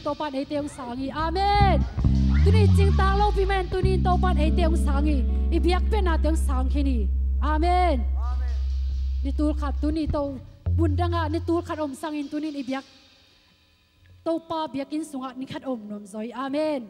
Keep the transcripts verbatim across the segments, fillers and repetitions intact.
Topa'n eite hong sang hi. Amen. Tuni cingtak lopi man, tuni in Topa'n eite hong sang hi. I biakpiaknate hong sang khin hi. Amen. Ni tul khat, tuni to bundangah ni tul khat om sangin tuni in i biak Topa biakinn sungah ni khat om nuam zaw hi. Amen.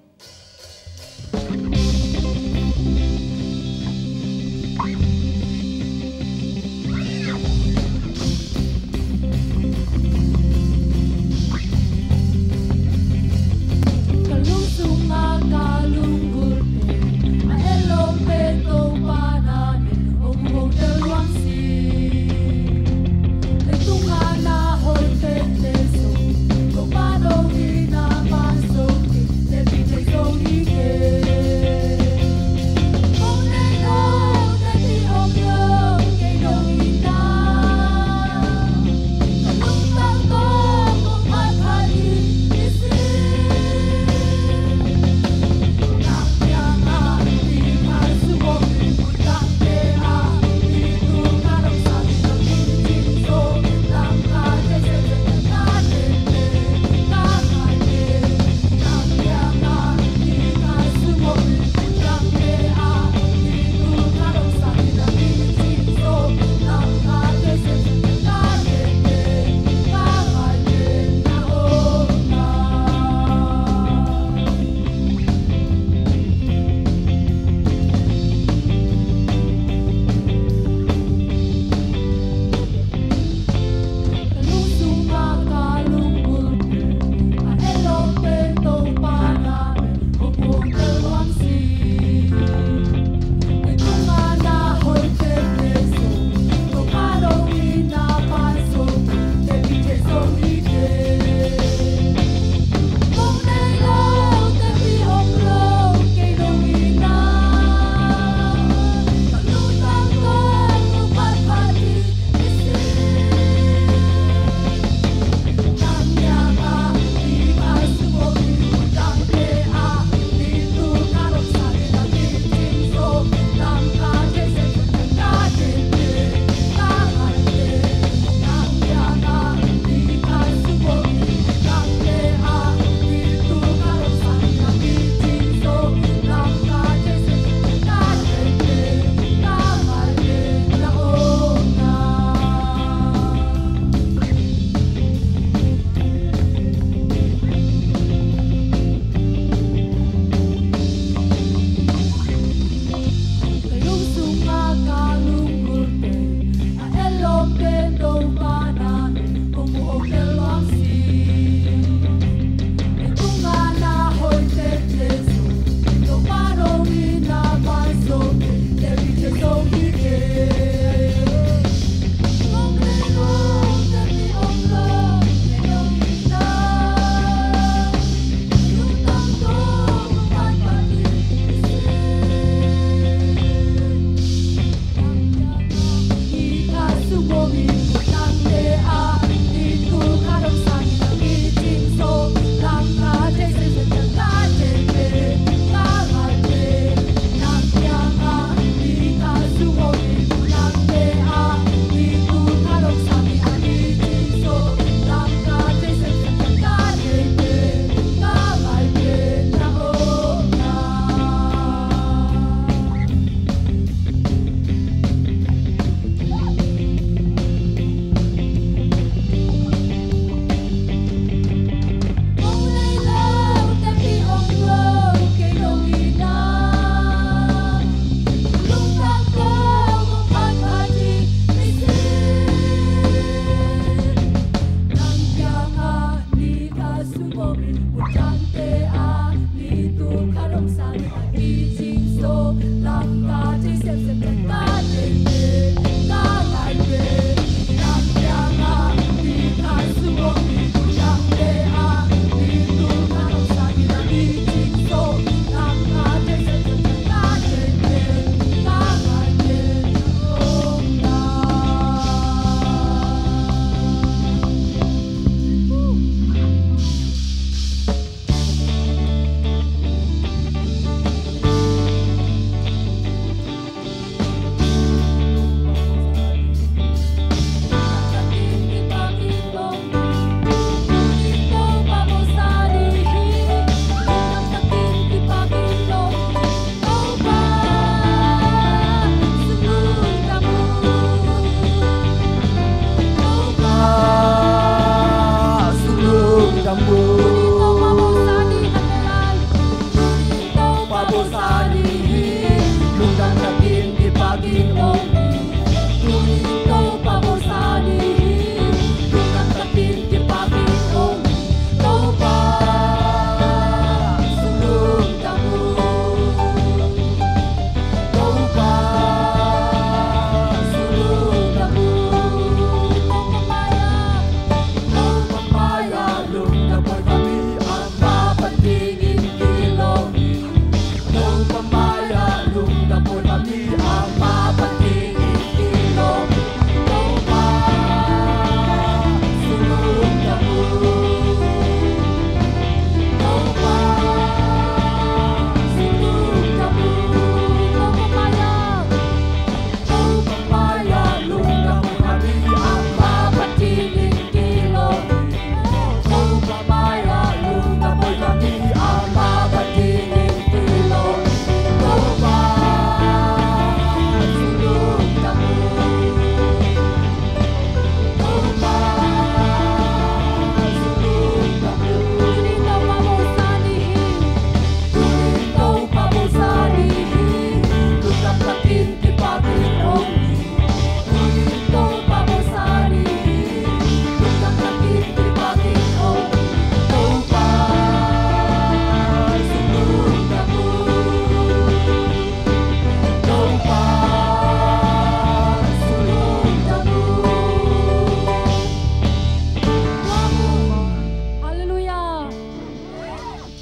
Ka lung sungah ka lunggulhte a et loh pen Topa na in hong hong tel luang si. Leitung a na hoih tente zong Topa dong hi, na pan zong hi, te pi te zong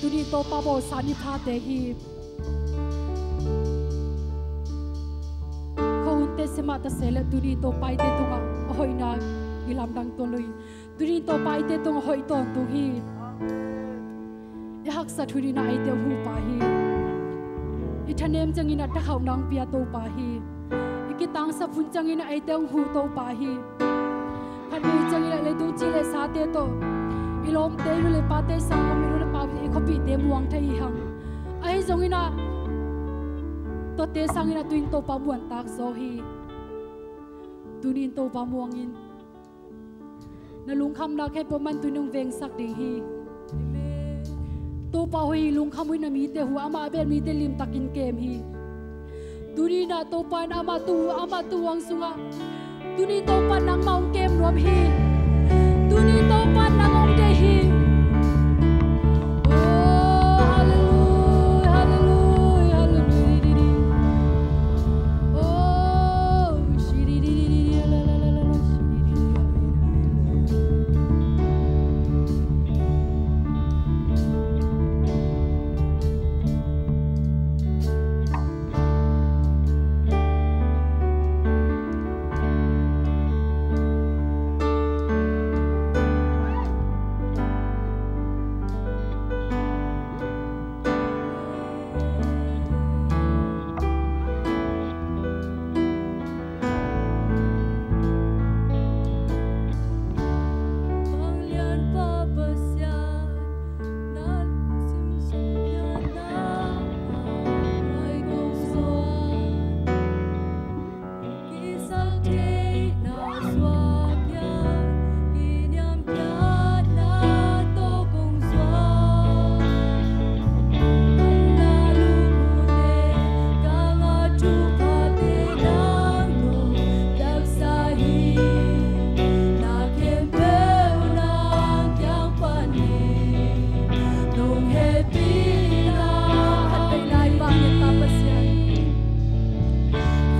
Tuni Topa bawlsa ni phate hi. Khuahun te sia mah ta se leh tuni Topa eite tungah a hoihna i lamdang tuan lo hi. Tuni Topa eite tungah hoih tawntung hi. I haksat hun in ah eite hong hu pa hi. I thanem ciangin ah thakhauhna hong pia Topa hi. I kitangsap hun ciangin ah eite hong hu Topa hi. Khatvei ciangin ah leitung ci le sate tawh, i lawmte, i nu le pate, i sanggam, i nu le pa, i khuapihte muang thei hi hang. Ahi zongin ah tuate sangin ah tu-in Topa muantak zaw hi. Tuni-in Topa muang in. Na lungkhamna khempeuh amah in tuni hong vengsak ding hi. Amen. Topa hoih hi. Lungkham uh in, na mite hu, amah a bel mite limtakin kem hi. Tuni-in ah Topa in amah tu hu, amah tu huang sungah, tuni Topa in nangmah hong kem nuam hi. Tuni Topa in nang hong deih hi. Oh, hallelujah, hallelujah, hallelujah. Oh,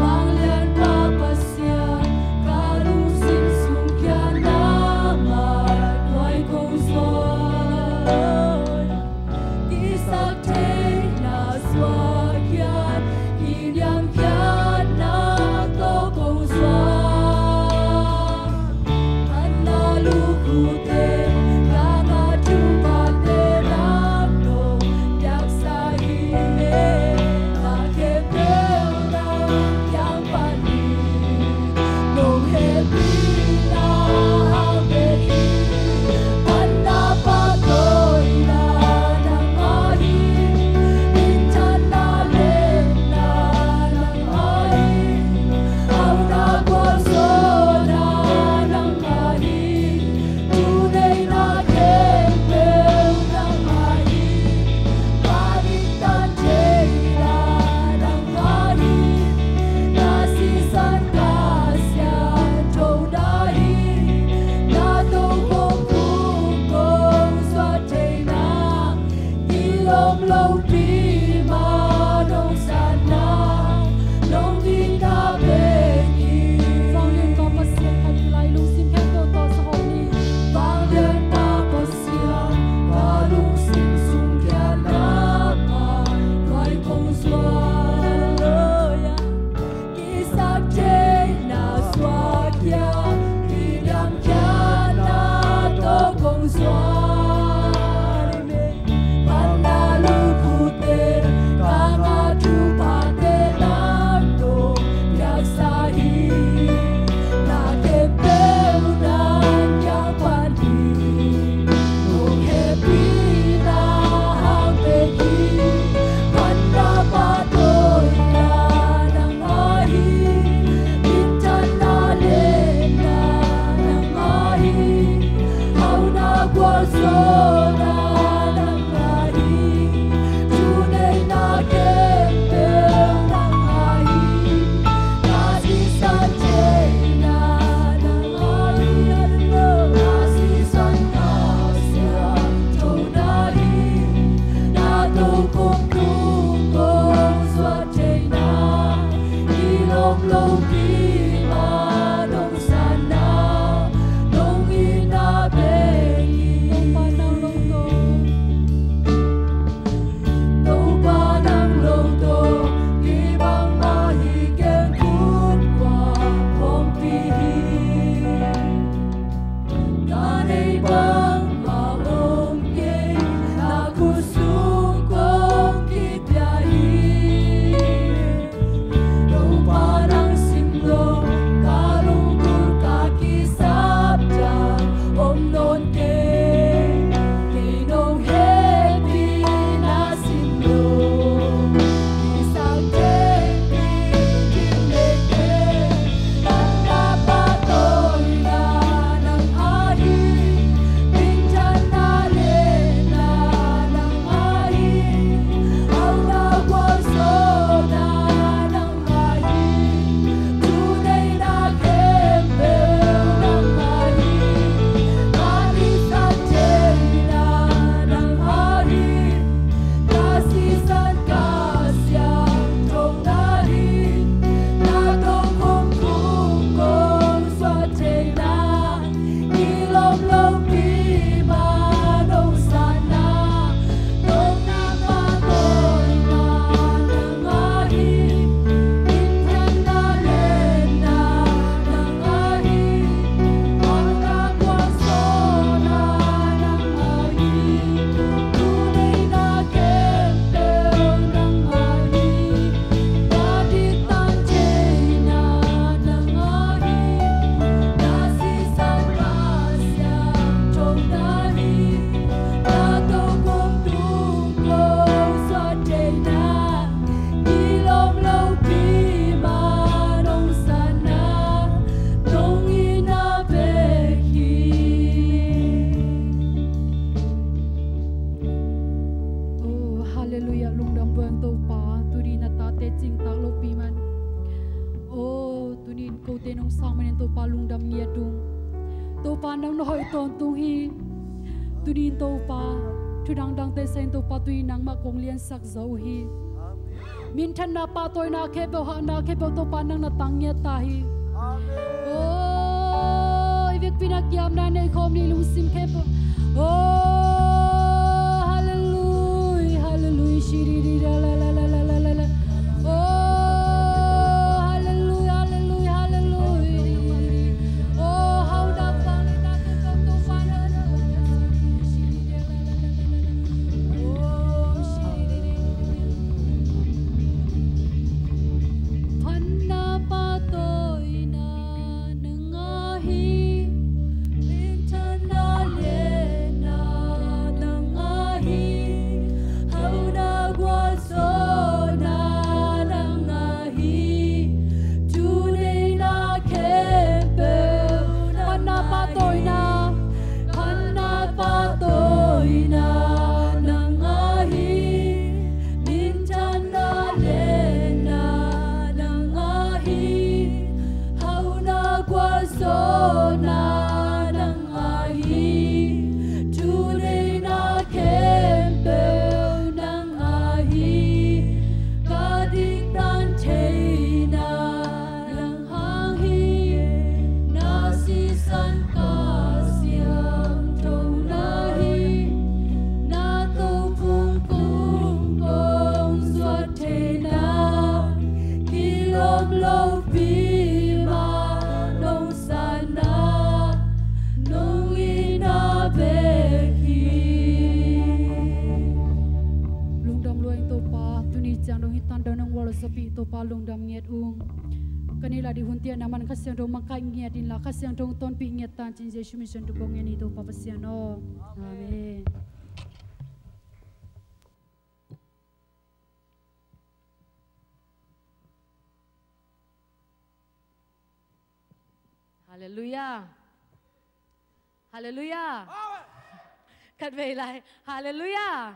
Vanglianpa Pasian, ka lungsim sung khian na mai nuai kong zuan. Kisaktheihna suak khian, kiniamkhiatna tawh kong zuan. Anna lukhute, ka ngah thupate nang nong piaksa hi. Na khempeuh nang kiang pan hi. Nong hehpihna hang bek hi. Panna pahtawina nangmah hi. Minthanna lenna nangmah hi. Hauhna gualzawhna nangmah hi. Thuneihna khempeuh nangmah hi. Ka diktat theihna nangmah hi. Na sisan ka sianthona hi. Na tokhom phung kong zuat theihna, kilawm lopi mah nong sanna, nong dikna bek hi. Vanglianpa Pasian, khat lai lungsim khempeuh tawh sa hawm ni. Vanglianpa Pasian, ka lungsim sung khian na mai nuai kong zuan. Kisaktheihna suak khian, kiniamkhiatna tawh kong zuan. Panna lukhute, Halleluiah, lungdam buang Topa, tuni na tate cingtak lopi man. Oh, tuni in kote nong sang manin Topa lungdam ngiat ung. Topa nang na hoih tawntung hi. Tuni in Topa, thu dangdangte sa in Topa, tuni nangmah kong liansak zo hi. Minthanna pahtawina khempeuh, hahna khempeuh Topa nang na tang ngiat ta hi. Amen. Oh, i vekpi na kiamna nei khawm ni lungsim khempeuh. Oh, halleluiah, halleluiah, shiri di da la la la la la la la. Oh, halleluiah, halleluiah, halleluiah. Oh, hau da pang na Topa na. Phatna pahtawina nang a hi, minthanna lianna nang a hi, hauhna gualzawhna nang a hi, thuneihna khempeuh nang a hi. Phatna pahtawina, phatna pahtawina nang a hi, minthanna lianna nang a hi, hauhna gualzawhna nang a hi, thuneihna khempeuh nang a hi, ka diktan theihna nang hang hi, na sisan ka siangthona hi, na tophung tung kong zuat theihna, kilawm lopi mah nong satna, nong itna bek hi. Lungdam lua ing Topa, tuni ciang dong hih tan dong nong gualzawhpih Topa lungdam ngiat ung. Ka neih lak ding hunte ah nangman Kha Siangtho makaih ngiat inla, Kha Siangtho tonpih ngiat ta in ci-in Jesuh min suang thu kong ngen hi Topa Pasian aw. Amen. Halleluiah. Halleluiah. Amen. Khatvei lai. Halleluiah.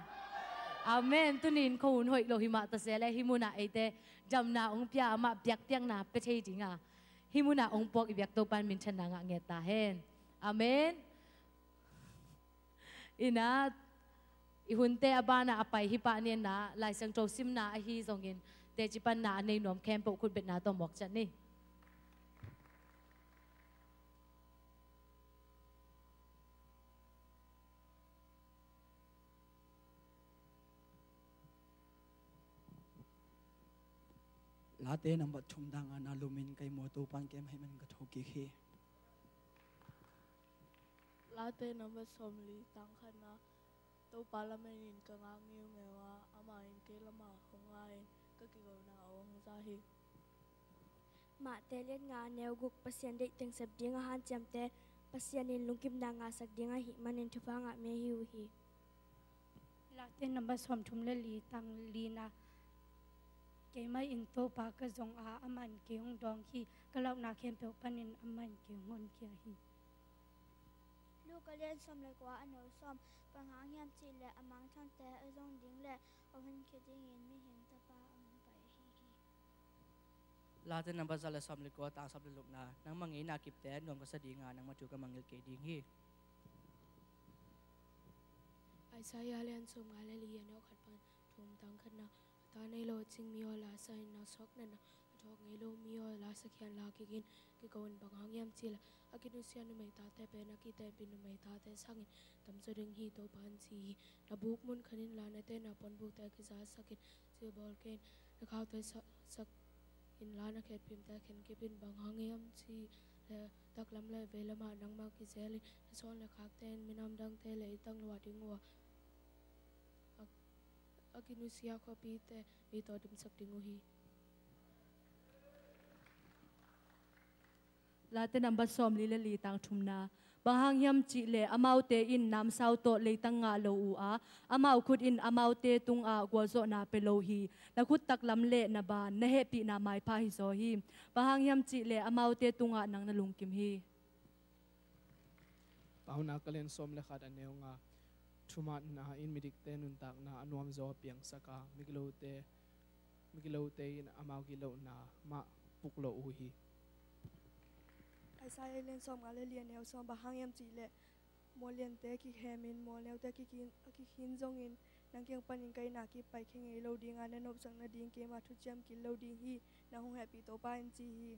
Amen. Tuni in khuahun hoih lo hi mah ta se leh hih munah eite damna hong pia, amah biakpiakna pia thei dinga hih munah hong puak i biak Topa in minthanna ngah ngiat ta hen. Amen. Ina, i hunte a banah a pai hi pah ni. Ina, Lai Siangtho simna ahi zongin teci panna a nei nuam khempeuh khutbetna tawh mawk ciat ni. Late nambat thum tang nga na lumin ka muh Topa in kem hei man ka thokik hi. Late nambat sawmli tang khatna, Topa lamenin ka ngak ngiungeu a, amah in kei lamah hong ngai-in ka kigona hong za hi. Mate liat nga a neu guk, Pasian deih teng sep ding a hanciamte Pasian in lungkimna ngahsak ding ahih manin thupha ngah mi ahi uh hi. Late nambat sawmthum le li tang lina, keimah in Topa ka zong a, amah in kei hong dawng hi, ka launa khempeuh panin amah in kei hong honkhia hi. Luka lian sawm le kua a neu sawm, bang hang hiam cih leh a mangthangte a zong ding le a honkhia dingin mihing tapa a hong pai ahi hi. Late nambat za le sawm le kua tang sawm le lukna, nangmah ngeina kipte nuam ka sa dinga, nangmah thu ka mangngilh kei ding hi. Isaiah lian sawm nga le li a neu khat pan thum tang khatna, a ta nei lo a cing mi aw, la sa in, na suak natna a thawk ngei lo mi aw, la sakhian la kik in. Kiko in, bang hang hiam cih leh a kinusia numei tate pen a kitehpih numei tate sangin tamzaw ding hi, Topa in ci hi. Na buk mun khan inla, na tehna ponbukte kizasak in, silbawl kei in. Na khaute sa-, sak inla, na khetphimte khenkip in. Bang hang hiam cih leh taklam le veilamah nangmah kizel in, na sawn le khakte in minam dangte le i tang lua ding uh a, a, a kinusia khuapite mi tawh dimsak ding uh hi. Late nambat sawmli le li tang thumna, bang hang hiam cih leh amaute in namsau tawh leitang ngah lo uh a, amau khut in amaute tungah gualzawhna pia lo hi. Na khut taklam le na ban, na hehpihna maipha hi zaw hi. Bang hang hiam cih leh amaute tungah nang na lungkim hi. Paunak a lian sawm le khat a neu nga, Thumanna in midikte nuntakna a nuamzaw a piangsak a, migilote, migilote in amau gitlohna mah puk lo uh hi. Isaiah lian sawmnga le li, a neu sawm. Bang hang hiam cih leh mual liante a kikhem in, mual neute a kikhin, a kikhin zongin, nang kiang panin ka itna kip paikhia ngei lo ding a, na nopsak nading keima thuciam kik lo ding hi, nang hong hehpih Topa in ci hi.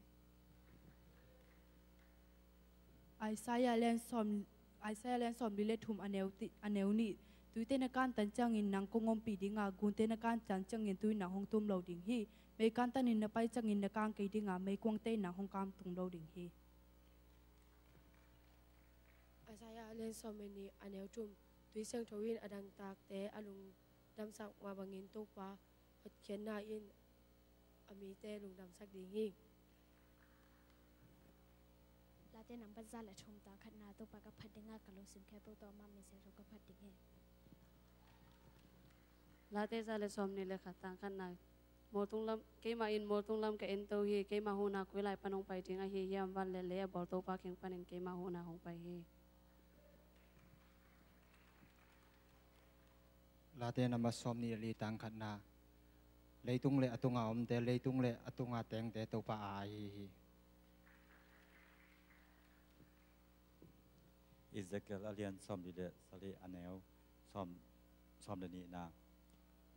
Isaiah lian sawm, Isaiah lian sawmli le thum, a neu ti, a neu nih. Tuite na kantan ciangin nang kong ompih ding a, gunte na kantan ciangin tui in nang hong tum lo ding hi. Mei kantanin na pai ciangin na kang kei ding a, meikuangte in nang hong kamtung lo ding hi. Isaiah lian sawm le nih, a neu thum. Tui siangtho in a dangtakte a lungdamsak mah bangin Topa hotkhiatna in a mite lungdamsak ding hi. Late nambat za le thum, tang khatna. Topa ka phat ding a, ka lungsim khempeuh tawh ama min siangtho ka phat ding hi. Late za le sawmnih le khat, tang khatna. Mawltung lam, keimah in mawltung lam ka ento hi. Keimah huhna koi lai pan hong pai ding ahi hiam? Van le lei a bawl Topa kiang panin keimah huhna hong pai hi. Late nambat sawmnih le li, tang khatna. Leitung le a tunga omte, leitung le a tunga tengte Topa aa ahi hi. Ezekiel a lian sawmli le sagih, a neu sawm, sawm le nihna.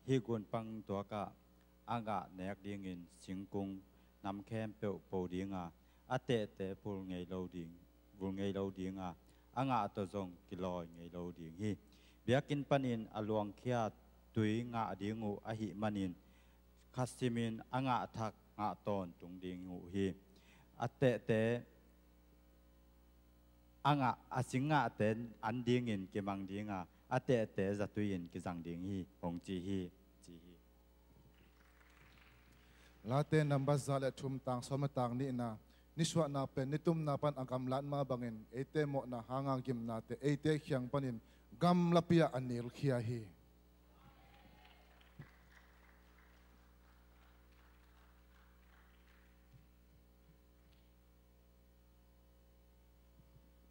Hih gunpang tuakah a ngah nek dingin singkung nam khempeuh po ding a, a tehte vul ngei lo ding, vul ngei lo ding a, a ngah tawh zong kilawi ngei lo ding hi. Biakinn panin a luangkhia tui ngah ding uh ahih manin, khat simin a ngah thak ngah tawntung ding uh hi. A tehte a ngah, a sing ngahte an dingin kimang ding a, a tehte zatui in kizang ding hi, hong ci hi, ci hi. Late nambat za le thum, tang sawm le tang nihna. Nisuahna pen nitumna pan a gamlat mah bangin, eite mawhna hanga gimnate eite kiang panin gamlapi ah a nilkhia hi.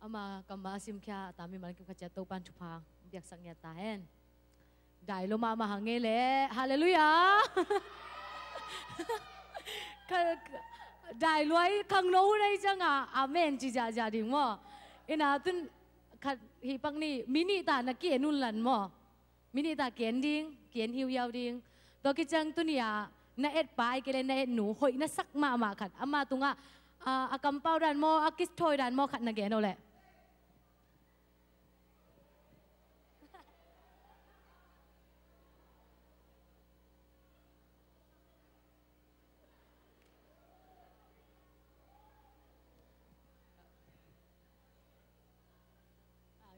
Ama kammal a simkhia a tam mimal kim khat ciat Topa'n thupha biaksak ngiat ta hen. Dai lua mahmah hang e leh. Halleluiah. Ka, ka, dai lua i khangno hun ahi cianga amen ci ziahziah ding maw? Ina tun khat hih pak ni, mi nih ta na ki-en un lan maw? Mi nih ta ki-en ding, ki-en hiuhiau ding. Tua khit ciang tuni-a na et pa ahih kei leh na et nu, hoih na sak mahmah khat, ama tungah, a, a kampau dan maw, a kithawi dan maw, khat na gen o leh.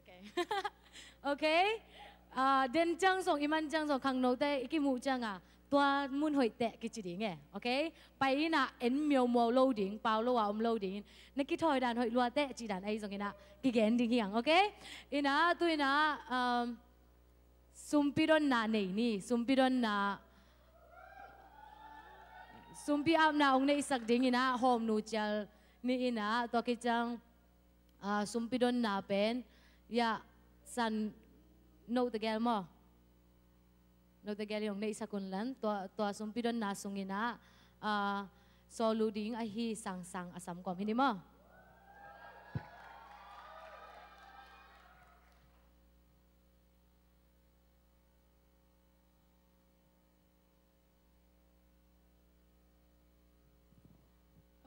Okay. Okay. Ah, den ciang zong, i man ciang zong, khangnote i kimuh cianga tua mun hoih teh kici ding e. Okay. Pai ina en miaumiau lo ding, pau lo a om lo ding. Na kithawi dan hoih lua teh cih dan ahi zong ina kigen ding hiang. Okay. Ina tu ina, um, sumpi donna nei ni, sumpi donna, sumpi apna ong neihsak ding ina, hawmnu cial ni ina, tua khit ciang, ah, sumpi donna pen, ya, san, note gel maw? Note gel i ong neihsak un lan, tua, tua sumpi donna sung ina, ah, sawlu ding ahi sangsang a sam kawm hi ni maw?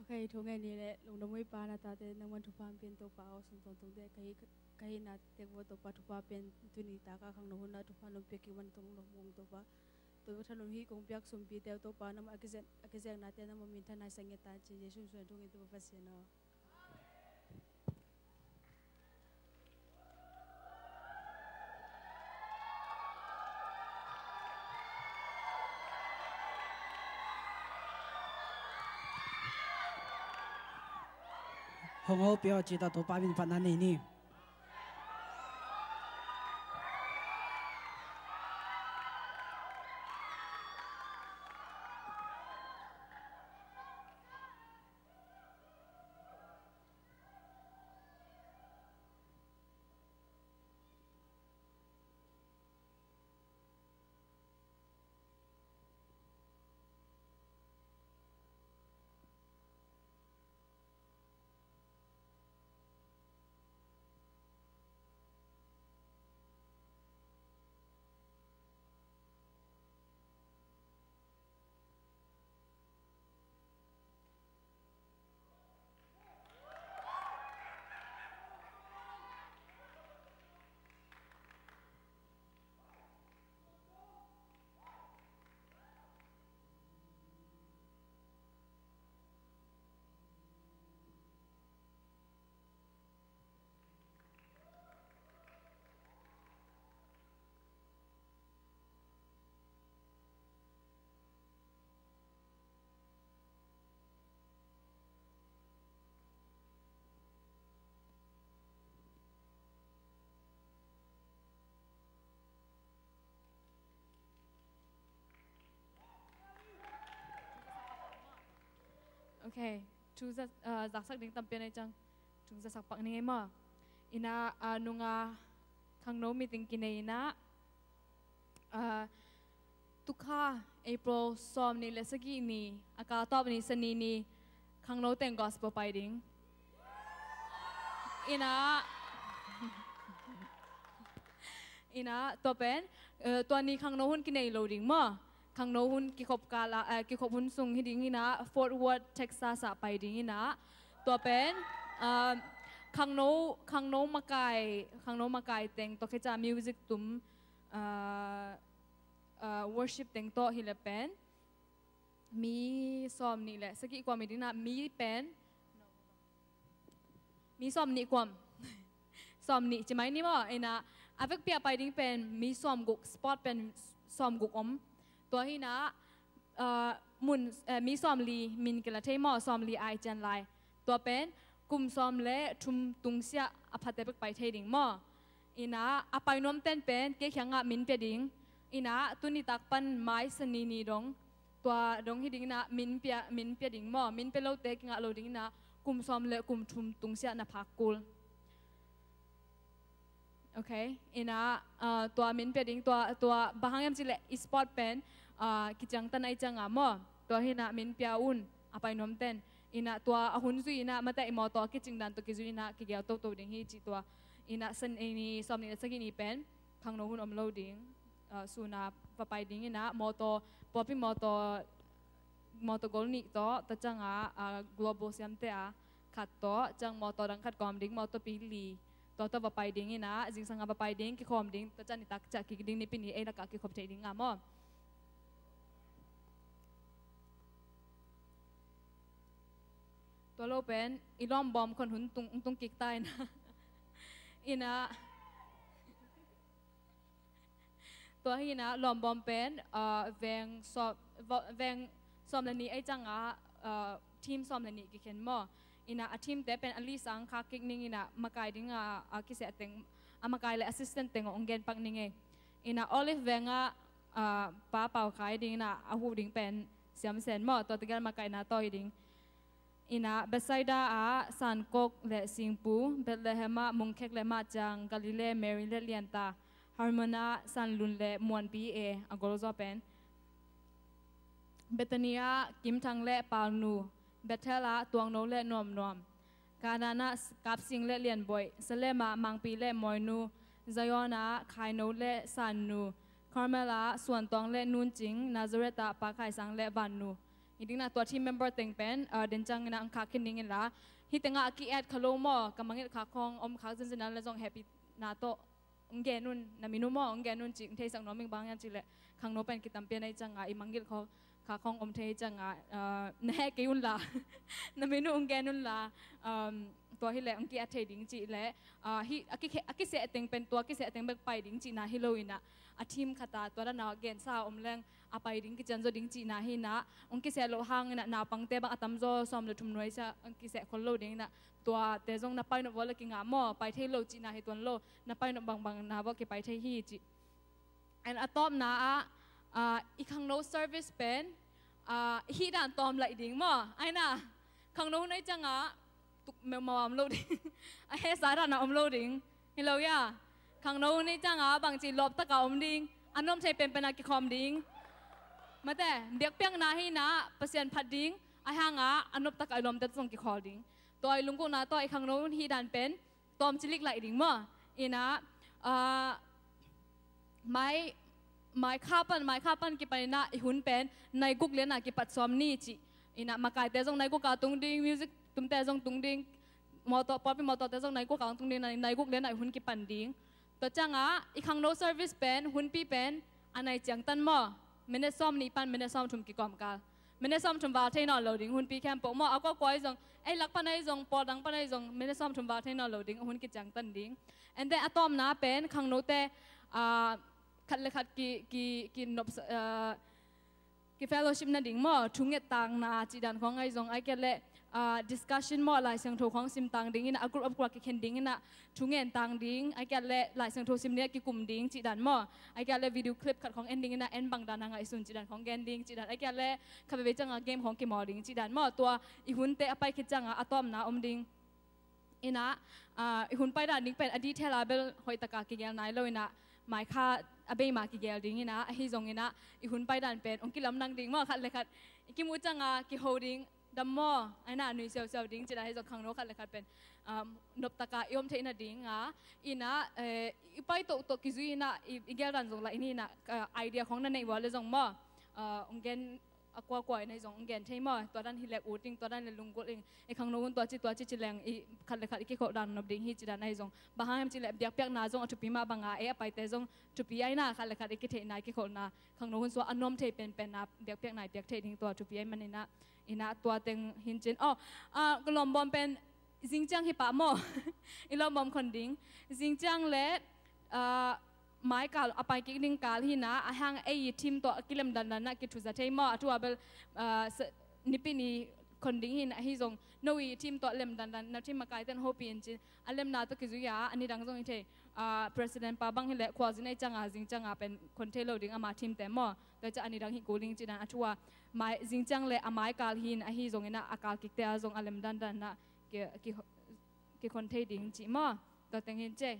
Okay, thu ngen ni leh, lungdam uh i Pa, na tate nangman thupha hong pia in Topa aw, sum tawntungte ka hi, ka hihna tek uh Topa thupha pia in, tuni taka khangno hun a thupha hong pia kik man tawh lungdam uh Topa. Topa thanuam hi kong piak sumpite uh Topa, nangman a kizek, a kizeknate nangman minthanna sa ngiat ta in ci, Jesu min suang thu ngen Topa Pasian aw. Hong hopih aw ci ta, Topa min phatna nei ni. Ok, thu za, ah, zaksak ding tampi a nei ciang thu zasak pak ning ei maw. Ina, ah, nunga khangno meeting kinei ina, ah, tukha April sawm nih le sagih ni, a kal tawp ni, Sani ni, khangno teng gospel pai ding. Ina, ina, tua pen, eh, tua ni khangno hun kinei lo ding maw. Khangno hun kikhop kala, eh, kikhop hun sung hi ding ina, Fort Worth, Texas ah pai ding ina. Tua pen, ah, khangno, khangno makai, khangno makai teng, tua kheca music tum, ah, ah, worship teng tawh hi le pen. Mi sawm nih le sagih kuam hi ding ina, mi pen, mi sawm nih kuam. Sawm nih ci mai ni maw, ina, a vekpi a pai ding pen mi sawm guk, spot pen sawm guk om. Tua hi ina, ah, mun, eh, mi sawm li min kila thei maw, sawm li ai cian lai. Tua pen kum sawm le thum tungsiah a phate bek pai thei ding maw. Ina, a pai nuam ten pen kei kiangah min pia ding. Ina, tuni tak pan mai Sani ni dong, tua dong hi ding ina, min pia, min pia ding maw. Min pia lote kingah lo ding ina, kum sawm le kum thum tungsiah na phak kul. Ok, ina, ah, tua min pia ding, tua, tua bang hang hiam cih leh i spot pen, ah, kiciangtan ahih cianga maw. Tua hi ina min pia un, a pai nuam ten. Ina tua a hun zui ina, mate i mawtaw a kicing dan tawh kizui ina, kigel toto ding hi cih tua. Ina Sani ni, sawm nih le sagih ni pen khangno hun om lo ding. Ah, sun a va pai ding ina, mawtaw, pawlpi mawtaw, mawtaw gol nih tawh, tua cianga, ah, Global siamte a khat tawh, ciang mawtaw dang khat kawm ding, mawtaw pi li. Tua tawh va pai ding ina, zingsang a va pai ding, kikhawm ding, tua ciang nitak ciah kik ding, Nipi ni ei lakah kikhop thei ding a maw. Tua lo pen i lawmbawm khon hun tung, tung kik ta ina. Ina, tua hi ina, lawmbawm pen, ah, veng sawm, va-, veng sawm le nih ahih cianga, ah, team sawm le nih kikhen maw. Ina, a team te pen a list ah hong khak kik ning ina, makai ding a, a kiseh teng, a makai le assistant teng hong gen pak ning ei. Ina, Olive veng ah, ah, Pa Pau Khai ding ina, a huh ding pen Siam Sen maw, tua tegel makaihna tawh hi ding. Ina, Bethsaida ah Sankok le Singpu, Bethlehem ah Mungkhek le Mahciang, Galilee Mary le Lianta, Hermon ah Sanlun le Muanpi e, a golzaw pen. Bethany ah Kimthang le Palnu, Bethel ah Tuangno le Nuamnuam, Kanaan ah Kapsing le Lianboih, Salem ah Mangpi le Moinu, Zion ah Khaino le Sannu, Carmel ah Suantuang le Nuncing, Nazareth ah Pa Khaisang le Vannu. Hi ding ina, tua team member teng pen, ah, den ciang ina hong khak khin ning inla. Hih tengah a ki-add kha lo maw, ka mangngilh khak khawng om khak zenzen a le zong hehpihna tawh hong gen un, na min uh maw, hong gen un cih hong theisak nuam ing, bang hang hiam cih leh khangno pen kitampi a nei cianga, i mangngilh khawng, khak khawng om thei cianga, ah, na heh kei unla, na min uh hong gen unla, um, tua hi leh hong ki-add thei ding cih leh, ah, hih a ki-, a kiseh teng pen tua kiseh teng bek pai ding cihna hi lo ina, a team khat a tua dan a gensa a om leng a pai ding, kician zaw ding cihna hi ina, hong kiseh loh hang ina, naupangte bang a tamzaw sawm le thum nuai sia hong kiseh khol lo ding ina, tuate zong na pai nop vua le kingah maw, pai thei lo cihna hi tuan lo, na pai nop bangbang na vua kipai thei hi cih. And a tawpna ah, ah, i khangno service pen, ah, hih dan tawm laih ding maw, ai na, khangno hun ahih cianga tuk meuhmah a om lo ding. A hehsa dan a om lo ding. Hi lo hia? Khangno hun ahih cianga bangci lawp taka om ding. A nuam thei penpen a kikhawm ding. Mate, biakpiakna hi ina, Pasian phat ding. Ahih hanga a nop taka i lawmte zong kikhawl ding. Tua i lunggulhna tawh i khangno hun hih dan pen tawm cilik laih ding maw. Ina, ah, mai, mai kha pan, mai kha pan kipan ina i hun pen nai guk liana kipat sawm ni cih. Ina, makaite zong nai guk a tung ding, music tumte zong tung ding, mawtaw, pawlpi mawtawte zong nai guk a tung ding, nai, nai guk liana i hun kipan ding. Tua cianga i khangno service pen, hunpi pen a nai ciangtan maw, minute sawm nih pan minute sawm thum kikawmkal. Minute sawm thum val thei nawn lo ding, hunpi khempeuh maw, a kuakua ahi zong, ei lak pan ahi zong, pawl dang pan ahi zong, minute sawm thum val thei nawn lo ding, a hun kiciangtan ding. And then a tawpna pen khangnote, ah, khat le khat ki, ki, ki nop, ah, ki fellowship nading maw, thungettakna cih dan khawng ahi zong, ahih kei leh ah, discussion maw, Lai Siangtho khawng sim tang ding in ah, a group a group a kikhen ding in ah, thu ngen tang ding, a kiat le Lai Siangtho sim ding a kikum ding cih dan maw, a kiat le video clip khat khawng en ding in ah, en bang dan a ngaihsun cih dan khawng gen ding cih dan, a kiat le kha veve ciang a game khawng kimawl ding cih dan maw, tua i hunte a pai khit ciang a a tawpna om ding. In ah, ah, i hun pai dan ding pen a detail a bel hoih taka kigel nai lo in ah, mai kha a bei ma kigel ding in ah, ahi zong in ah, i hun pai dan pen ong kilamdang ding maw, khat le khat i kimuh ciang a kiho ding, dam maw, ai na nui siausiau ding cih dan, ahi zong khangno khat le khat pen, um, nop taka i om theih nading a, in ah, eh, i pai tohtoh kizui in ah, i, i gel dan zong lah i ni in ah, ah, idea khawng na neih uh a le zong maw, ah, ong gen a kuakua in ahi zong ong gen thei maw, tua dan hi leh ut ding, tua dan hi leh lunggulh ding, i khangno hun tua ci tua ci ci leng, i khat le khat i kikholh dan nop ding hi cih dan ahi zong. Bang hang hiam cih leh biakpiakna zong a thupi mah bang a, eh, a paite zong thupi ai na, khat le khat i kitheihna, i kikholhna, khangno hun sua a nuam thei penpenna biakpiakna i piak thei ding tua thupi ai man in ah, in ah tua teng hin cin. Oh, ah, ka lawmbawm pen zing ciang hi pah maw. I lawmbawm khon ding. Zing ciang le, ah, mai kal a pai kik ding kal hi in ah, a hang ei i team tawh a kilem dandan a kithuza thei maw. A thu a bel, ah, sa-, nipi ni khon ding hi in ah, ahi zong no i team tawh lem dandan, na team a kaiten hopih in cin. A lemna tawh kizui a, a nidang zong hi thei. Ah, president pa bang hi leh khualzin ei ciang a, zing ciang a pen khon thei lo ding ama team te maw. Tua ciang a nidang hi kul ding cih dan a thu a, mai, zing ciang le a mai kal hi in, ahi zong in ah a kal kikte a zong a lem dandan a ki, ki, kikhon thei ding cih maw. Tua teng hin cei.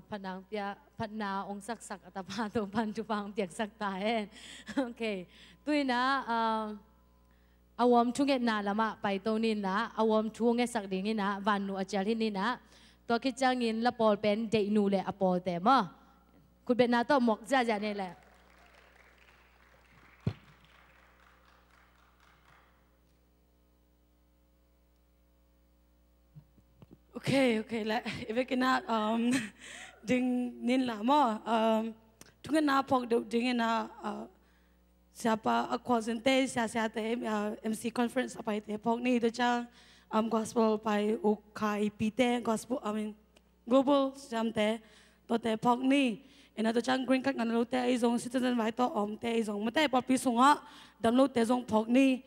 Phatna hong pia, phatna hong saksak a tapa Topa'n thupha hong piaksak ta hen. Ok. Tu-in ah, um, a huam thungetna lamah paito ni in ah, a huam thu hong ngetsak dingin ah, vannu a cial hi ni in ah. Tua khit ciangin la pawl pen deihnu le a pawlte maw. Khutbetna tawh muak ziahziah ni leh. Ok, ok, le, i vekin ah, um, ding ni in la maw, um, thungetna phawk deuh dingin ah, uh, siapa a khualzinte, sia siate, uh, M C conference a paite phawk ni, tua ciang, um, gospel pai ukhaipite, gospel, I mean, global siamte, tuate phawk ni. Ina tua ciang green card ngah lote ahi zong, citizen vai tawh omte ahi zong, mate pawlpi sungah dam lote zong phawk ni.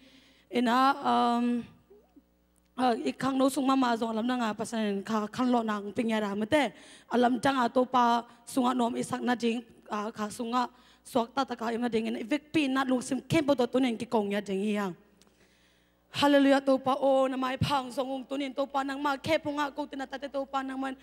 Ina, um, uh, i khangno sung mahmah zong a lamdang a Pasian in kha khanlawhna hong pia ngiat a, mate a lamdang a Topa sungah nuam i sak nading, uh, kha sungah suak taktak a i om nadingin i vekpi in ah lungsim khempeuh tawh tuni-in kiko ngiat ding hi hang. Halleluiah, Topa aw, na maipha hong zong ung. Tuni-in Topa nangmah khe phungah kote na tate Topa nangman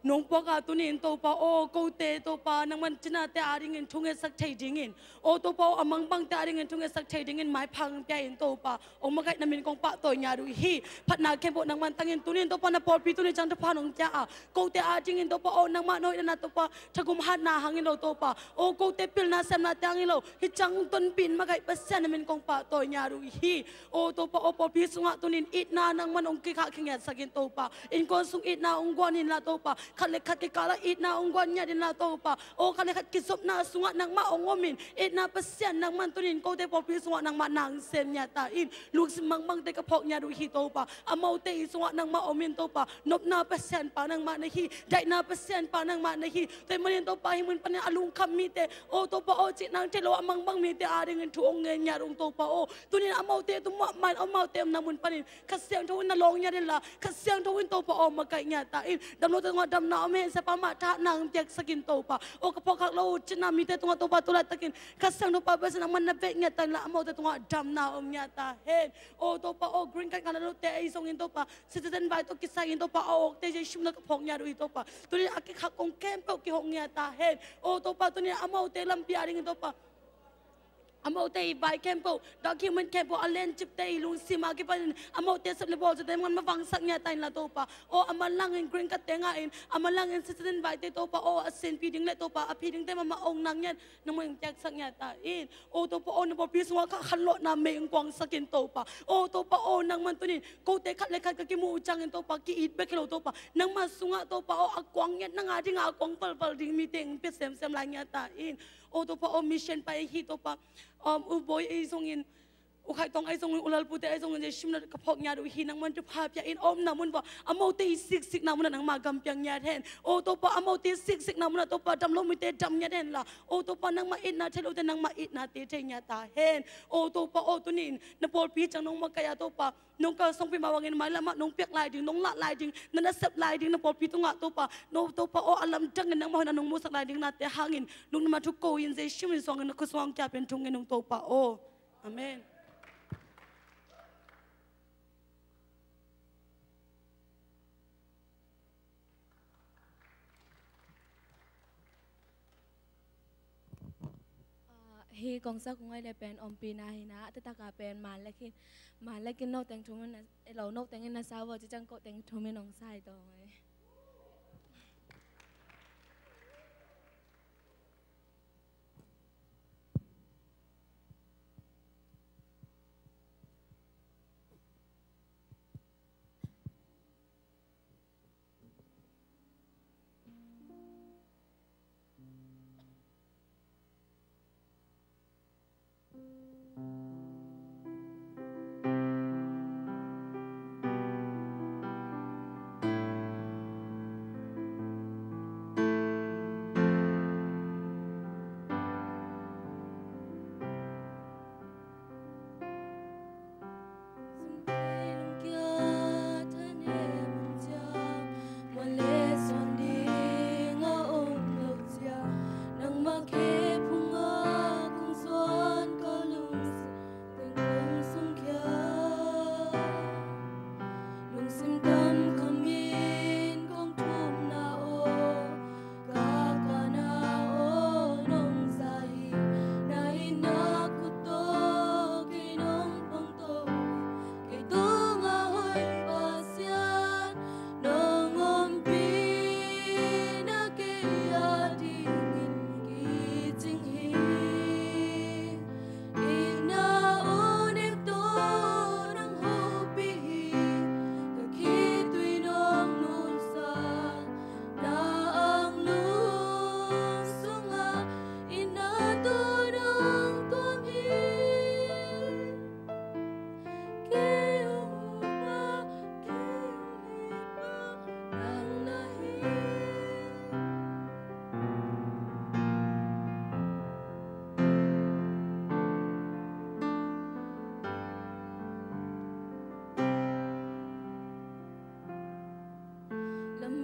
nong puak a, tuni-in Topa aw, kote Topa nangman cinate adingin thungetsak thei dingin, aw Topa aw, a mangbangte adingin thungetsak thei dingin maipha hong pia in Topa, hong makaih na min kong pahtawi ngiat uh hi. Phatna khempeuh nangman tangin, tuni-in Topa na pawlpi tuni ciang thupha nong pia a, kote adingin Topa aw, nangmah na hoihna Topa, thagum hatna hang hi lo Topa, aw kote pilna semnate hang hi lo, hih ciang tonpih in makaih Pasian na min kong pahtawi ngiat uh hi. Aw Topa aw, pawlpi sungah tuni-in itna nangman hong kikhah khingiatsak in Topa, innkuan sung itna hong guan inla Topa, khat le khat kikalah itna hong guan ngiat inla Topa, aw khat le khat kizopna sungah nangmah hong om in, itna Pasian nangman tuni-in kote pawlpi sungah nangmah na hong sem ngiat ta in. Lungsim mangbangte ka phawk ngiat uh hi Topa, amaute i sungah nangmah om in Topa, nopna Pasian pa nangmah na hi, daihna Pasian pa nangmah na hi. Tua ahih manin Topa, hih mun panin a lungkham mite, aw Topa aw, cih nang thei lo a mangbang mite adingin thu hong ngen ngiat ung Topa aw. Tuni-in amaute tung muahmah in, amaute omna mun panin Kha Siangtho in na lawng ngiat inla, Kha Siangtho in Topa aw makaih ngiat ta in. Dam lote tungah damna om hen, siapa mah thahatna hong piaksak in Topa aw. Ka phawkkhak lo uh cihna mite tungah Topa tu laitakin Kha Siangtho pa Pasian nangman na veh ngiat ta inla, amaute tungah damna om ngiat ta hen. Aw Topa aw, green card ngah lote ahi zongin Topa, citizen vai tawh kisai in Topa, a awkte Jesu min tawh ka phawk ngiat uh hi Topa. Tuni-in a kikhak kong khempeuh kihong ngiat ta hen. Aw Topa, tuni-in amaute lampi adingin Topa, amaute i vai khempeuh, document khempeuh, a lencipte i lungsim a kipanin amaute sep le bawl zate nangman mavangsak ngiat ta inla Topa. Aw a manlangin green card te ngah in, a manlangin citizen vaite Topa aw, a sinpih ding le Topa a phi dingte mahmah hong nang ngiat, nangman hong piaksak ngiat ta in. Aw Topa aw, na pawlpi sungah kha khanlawhna mei hong kuangsak in Topa. Aw Topa aw, nangman tuni-in kote khat le khat ka kimuh uh ciangin Topa, ki-it bek hi lo Topa, nangma sungah Topa aw, a kuang ngiat, nang adingin a kuang valval ding mite hong pia semsem lai ngiat ta in. Aw Topa aw, mission pai ahi Topa, um, U Bawi ahi zongin, U Khai Tong ahi zongin, U Lalpute ahi zongin, Jesu min tawh ka phawk ngiat uh hi. Nangman thupha pia in, a omna mun uah amaute i siksikna munah nangmah gam piang ngiat hen. Aw Topa, amaute siksikna munah Topa, dam lo mite dam ngiat henla, aw Topa, nangmah itna thei lote nangmah itnate thei ngiat ta hen. Aw Topa aw, tuni-in na pawlpi ciang nong makaih a Topa, nong kalsuanpih mah bangin mailamah nong piak lai ding, nong lah lai ding, na nasep lai ding, na pawlpi tungah Topa, no Topa aw, a lamdangin nangmah hoihna nong musak lai ding nate hangin, lungdam a thu ko-in Jesu min suangin na khut sungah hong kiapin thu ngen ung Topa aw. Amen. Ah, hih kongsa kong ngaih le pen ompihna hi-in ah, a taktak ah pen Manlek hi-in, Manlek in no teng thum in na, eh, lo, no teng in na sa vo, ci ciang ko teng thum in hong sa hi tawh mai.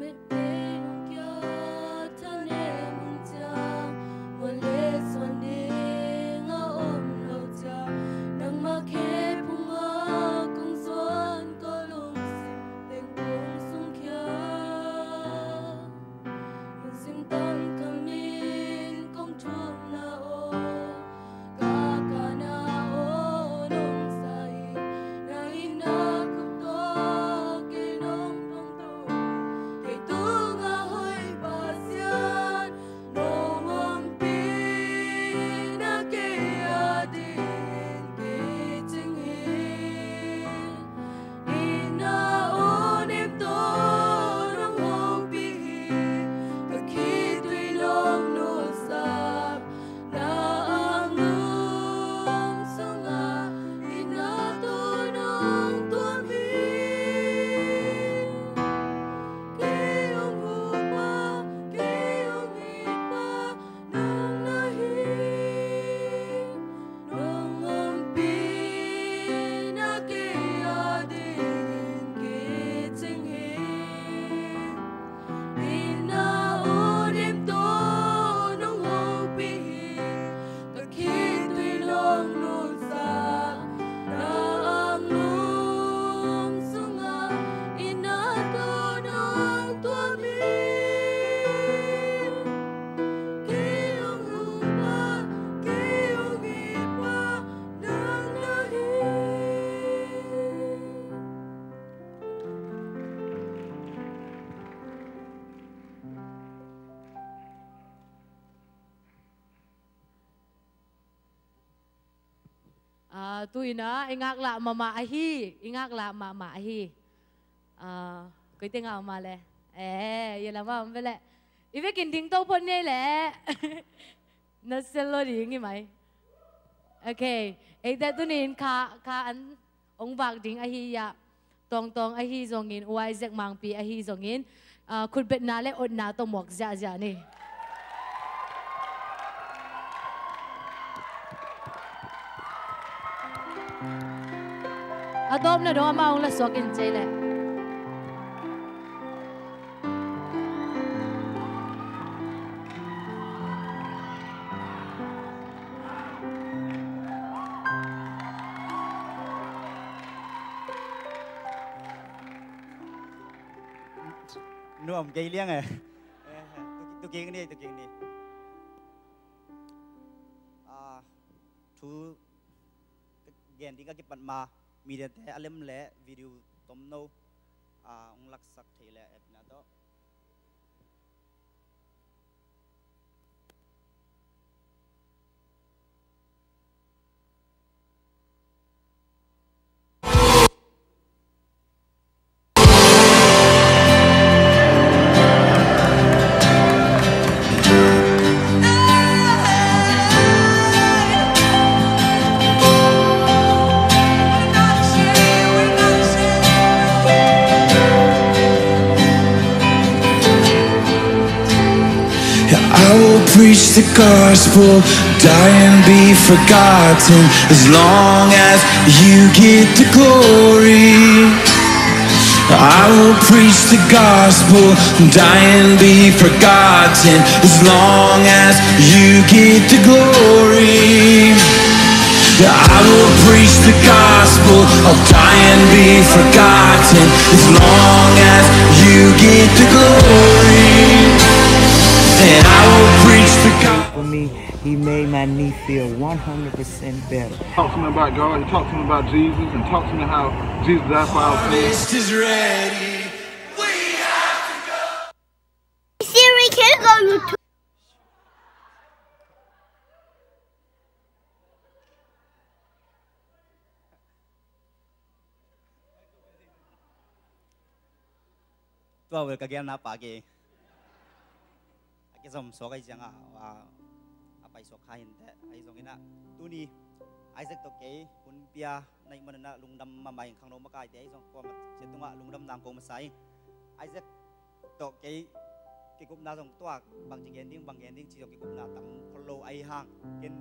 Kei nong kia thanem hong ciang, muan le suan ding a om lo ciang, nangmah khe phung a kong zuan ko lungsim teng kong sungkhia. Lungsim tang kamin kong thumna aw, ka kana aw nong sa hi. Na ina khup tawh kei nong pongto, kei tunga hoi Pasian, nong ompihna kei adingin kicing hi. Ina aw nem tawh nong hopih hi, ka khitui nong nusak, na anglum sungah ina tawh nong tuam hi. Kei hong hupa, kei hong ipa nang na hi. Nong ompihna kei adingin kicing hi. Ina aw nem tawh nong hopih hi, ka khitui nong nusak, na anglum sungah ina tawh nong tuam hi. Kei hong hupa, kei hong ipa nang na hi. Ah, tu-in ah i ngaklah mahmah ahi, i ngaklah mahmah ahi. Ah, koi teng ah om a le. Eh, ya lam ah om ve leh. I vekin ding to phot ngei leh. Na sel lo ding hi mai. Okay. Eite tuni-in kha, kha an hong vak ding ahi a, Tawngtawng ahi zongin, U Isaac Mangpi ahi zongin, ah, khutbetna le otna tawh muak ziahziah ni. A tawpna dong amah hong la suak in cei leh. Nuam kei liang e. Eh, tu, tu kik ni, tu kik ni. Ah, thu gen ding a kipat ma, mediate a lem le video tomno, ah, hong laksak thei le epna tawh. Yeah, I will preach the gospel, die and be forgotten, as long as you get the glory. I will preach the gospel, die and be forgotten, as long as you get the glory. Yeah, I will preach the gospel, I'll die and be forgotten, as long as you get the glory. And I will preach the gospel. For me, he made my knee feel one hundred percent better. Talk to me about God, he talked to me about Jesus, and talk to me how Jesus died for our sins. Harvest is ready. We have to go. Siri, can you go YouTube? Tua vel ka gelna pa ke. A kizom suak ahi ciangah, a, a paisuak kha hinteh. Ahi zongin ah, tuni Isaac tawh kei hun pia na hih manin ah lungdam mahmah ing. Khangno makaite ahi zong kuamah sia tungah lungdam nang ko masa ing. Isaac tawh kei kikupna zong tuak, bangci gen ding, bang gen ding ci zong kikupna tam khol lo ahi hang, ken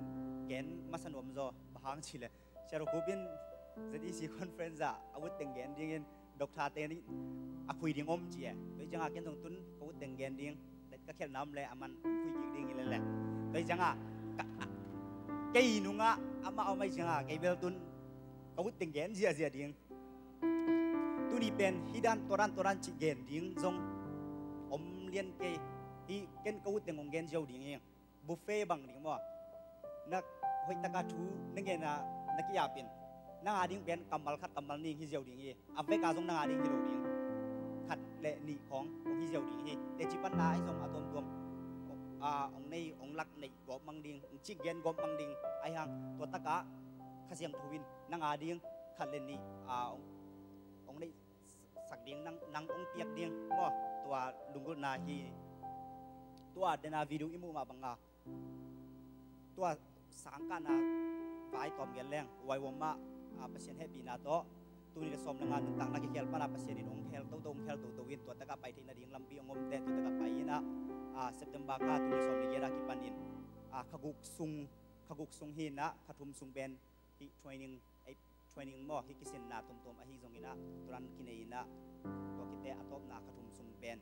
gen masa nuam zaw, bang hang ci leh Sia Ro Khup in Z E C conference ah a ut teng gen dingin Doctor te nih a khui ding om ci e. Tua hi ciangah ken zong tun ka ut teng gen ding. Ka khialhna om le a man khui kik ding hi lele. Tua hi ciangah ka, kei nungah amah om ahi ciangah kei bel tun ka ut teng gen ziahziah ding. Tuni pen hih dan tua dan tua dan cih gen ding zong om lian kei. Hih ken ka ut teng hong gen ziau ding hi. Buffet bang ding maw? Na hoih taka thu na ngen a na ki-ap in, nang a ding pen kammal khat kammal nih hi ziau ding hi. A vek a zong nang a ding hi lo ding. Khat le nih khawng hong hi ziau ding hi. Teci panna ahi zong a tuamtuam, a, hong nei, hong lak neih gawp mang ding, hong cik gen gawp mang ding. Ahi hang tua takah Kha Siangtho in nang a ding khat le nih, a, hong, hong neih sak ding, nang, nang hong piak ding maw? Tua lunggulhna hi. Tua dena video i muh mah banga, tua sangkahna vai tawm gen leng, huai huam mah, a, Pasian hehpihna tawh tuni le sawm le nga nuntakna kikhial pana Pasian in hong khel toto, hong khel toto in tua takah pai theihna ding lampi hong omte tua takah pai inah, a, September kha tuni le sawm le giat a kipanin, a, kha guk sung, kha guk sung hi inah kha thum sung pen hih training, ei, training maw, hih kisinna tuamtuam ahi zongin ah, turan kinei inah, tua kite a tawpna kha thum sung pen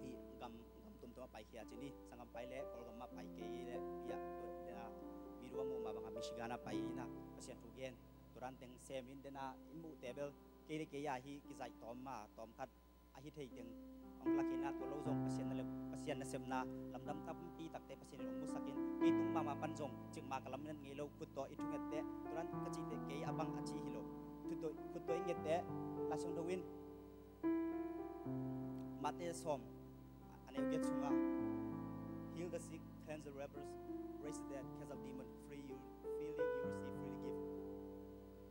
hih gam, gam tuamtuam a paikhia cin hi. Sanggam pai le Kawlgam mah pai kei le, biak tuat dena video a muh mah bangah Michigan a pai inah Pasian thu gen, turan teng sem in dena i muhte bel kei le kei a hih kizaih tawm ma tawm khat a hi thei teng hong lak inah, tua lo zong Pasian na le, Pasian nasepna lamdang tampi takte Pasian in hong musak in, kei tung mahmah pan zong cikmah ka lam nget ngei lo, khut tawh i thungetteh, turan ka cihteh kei a bang a ci hi lo. Khut tawh, khut tawh i ngetteh, Lai Siangtho in Matthai sawm a neu giat sungah, "Heal the sick, cleanse the lepers, raise the dead, cast out demon, free you, freely you receive, freely give."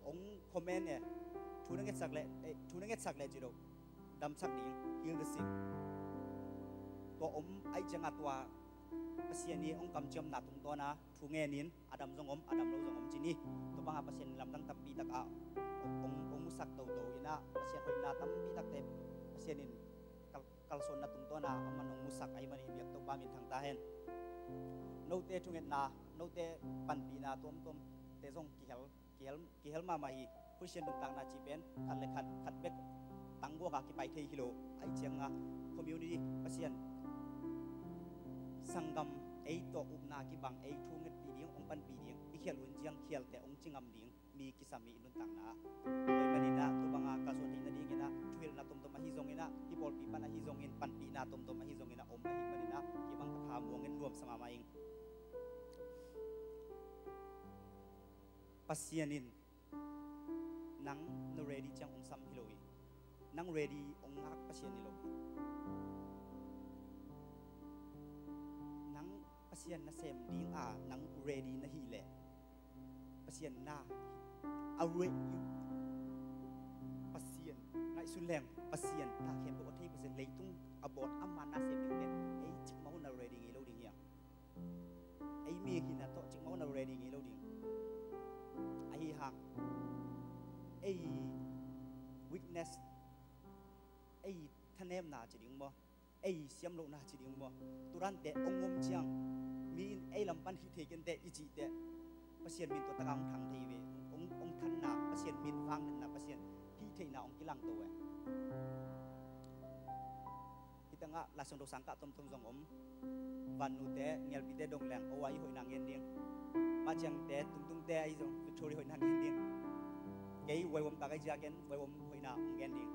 Hong comment e, thu na ngetsak le, eh, thu na ngetsak le ci lo. Damsak ding, heal the sick. Tua om ahi ciangah tua Pasian i hong kamciamna tungtawna thu ngenin a dam zong om, a dam lo zong om cin hi. Tua bangah Pasian in lamdang tampi takah hong, hong musak toto inah Pasian hoihna tampi takte Pasian in kal, kalsuanna tungtawna a man hong musak ahih manin biak Topa min thang ta hen. Note thungetna, note panpihna tuamtuamte zong kihel, kihel, kihel mahmah hi. Christian nuntakna cih pen khat le khat, khat bek tangguak a kipai thei hi lo. Ahi ciangah community, Pasian sanggam, ei tawh upna kibang, ei thungetpih ding, hong panpih ding i khialh uh in ciang khialte hong ci ngam ding mi kisam hi i nuntakna ah. Tua ahih maninah tua banga kalsuan theihna dinginah thuhilhna tomtom ahi zonginah, i pawlpi pan ahi zongin, panpihna tomtom ahi zonginah om ahih maninah hih bang ka thamuangin nuamsa mahmah ing. Pasian in nang na ready ciang hong sam hi lo hi. Nang ready hong ngak Pasian hi lo hi. Nang Pasian nasem dinga nang ready na hih leh, Pasian na a re-, Pasian ngaihsun leng, Pasian ta khempeuh a thei Pasian, leitung a bawl ama nasem dingte ei cikmah un a ready ngei lo ding hiam? Ei mi hihna tawh cikmah un a ready ngei lo ding. Ahi hang ei weakness, ei thanemna ci ding maw, ei siam lohna ci ding maw, tua dante hong om ciang mi in ei lam pan hih thei kenteh i cihteh Pasian min tua takah hong thang thei ve. Hong, hong thanna, Pasian min vangliatna, Pasian hih theihna hong kilangto ve. Hih tangah Lai Siangtho sangkah tomtom zong om. Vannute, ngelpite dong leng, o a i hoihna ngen ding. Mah ciangte, tungtungte ahi zong, Victoria hoihna ngen ding. Kei Waiwom ka kai ciakin Waiwom hoihna hong ngen ding.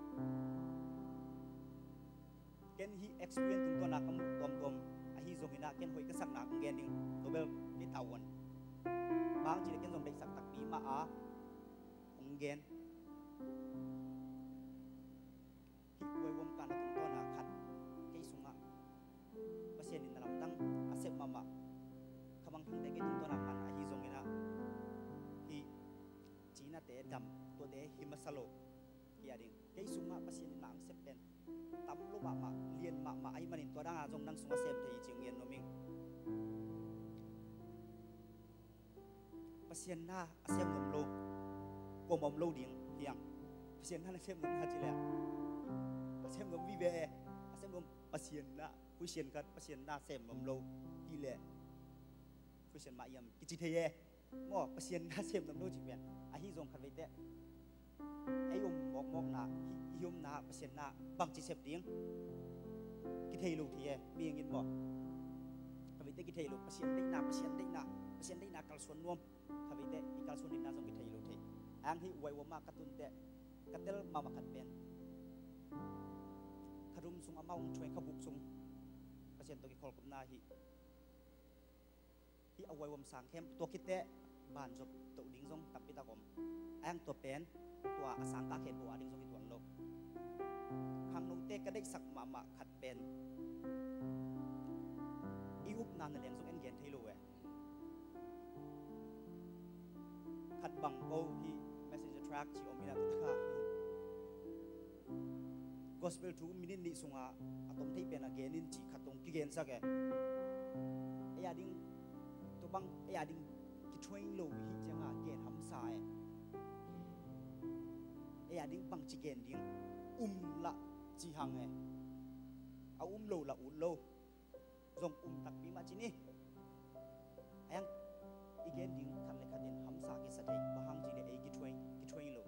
Ken hih experience tungtawna ka muh tuamtuam ahi zonginah ken hoih ka sakna hong ngen ding. Tua bel kei thawn bang cih leh ken zong deihsak takpi mah a hong ngen. Hih Waiwom kahna tungtawna khat kei sungah Pasian in na lamdang a sep mahmah, khamangthangte kei tungtawna man ahi zonginah hih cinate dam tuate hi masa lo. Kei a ding kei sungah Pasian in na ang sep pen tam lo mahmah, lian mahmah ahih manin tua danga zong nang sungah sem thei hi ci hong ngen nuam ing. Pasian na a sem nuam lo kuamah om lo ding hiang. Pasian na na sem nuam na ci leh a sem nuam vive, a sem nuam Pasian na, Christian khat Pasian na sem nuam lo hi leh Christian mah hiam kici thei e. Maw, Pasian na sem nuam lo ci pen ahi zong khat veiteh ei om mawkmawkna hih Hi omna Pasian na bangci sep ding kithei lo thei e, mihing in maw. Khatvei teh kithei lo, Pasian deihna, Pasian deihna, Pasian deihna kalsuan nuam. Khatvei teh i kalsuan deihna zong kithei lo thei. Ang hi uaiuam ah ka tun teh ka tel mahmah khat pen, ka rum sung amah hong thuai, ka buk sung Pasian tawh kikholhkopna hi. Hi a uaiuam sang khem, tua khit teh banzop toh ding zong tampi tak om. Ang tua pen tua a sang kah khen peuh a ding zong hi tuan lo. Khangnote ka deihsak mahmah khat pen, i upna nangawn zong en gen thei lo e. Khat bang ko hi, messenger tract ci om in a, tua kha gospel thu minute nih sungah a tom thei pen a gen in cih khat hong kigensak e. Ei a ding, tua bang ei a ding kitrain lo i hih ciangah gen hamsa e. Ei a ding bangci gen ding, um lah ci hang e. A um lo lah ut lo. Zong um takpi mah ci ni. Ayang, i gen ding khat le khat in hamsa kisa thei, bang hang ci le ei kitrain, kitrain lo.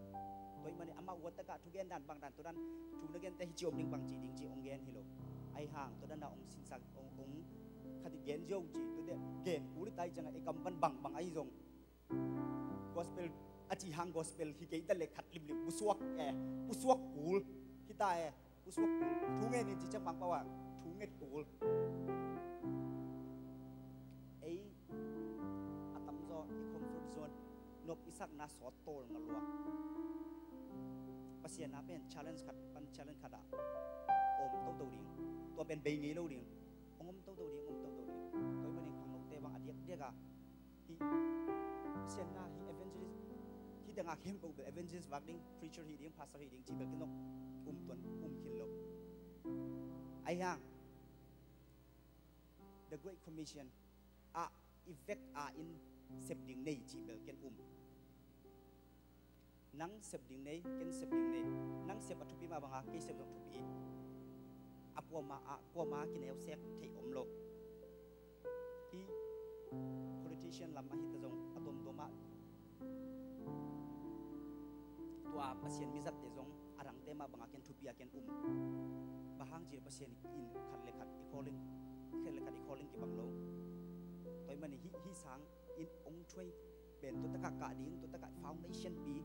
Tua ahih manin amah uat takah thugen dan bang dan, tua dan thu na gente hi ci om ding, bangci ding ci hong gen hi lo. Ahi hang tua dan a hong sinsak, hong, hong khat i gen ziau ci, tua teh gen kul i tai ciangah i kam pan bangbang ahi zong, gospel a ci hang gospel hi kei ta le khat limlim pusuak, eh, pusuak kul hi ta e. Pusuak kul, thu ngen in ci ciang bang pau a, thu nget kul. Ei a tamzaw i comfort zone, nop i sakna sawt tawl ngal lua. Pasian na pen challenge khat pan challenge khat ah om toto ding. Tua pen bei ngei lo ding. Hong om toto ding, om toto ding. Tua ahih manin khangnote bang a diakdiak a hi, Pasian na hi evangelist, hi tengah khempeuh bel evangelist vak ding, preacher hi ding, pastor hi ding, ci bel kin zong um tuan, um khin lo. Ahi hang The Great Commission ah i vek a in sep ding nei ci bel ken um. Nang sep ding nei, ken sep ding nei. Nang sep a thupi mah bangah kei sep zong thupi. A kuamah ah, kuamah kineu sek theih om lo. Hi politician lam ahi ta zong a tuamtuam ah tua Pasian mizatte zong a dangte mah bangah ken thupi a ken um. Bang hang ci le Pasian in khat le khat i calling, khat le khat i calling kibang lo. Tua ahih manin hi, hi sang in hong thuai pen tua takah kah ding, tua takah foundation pi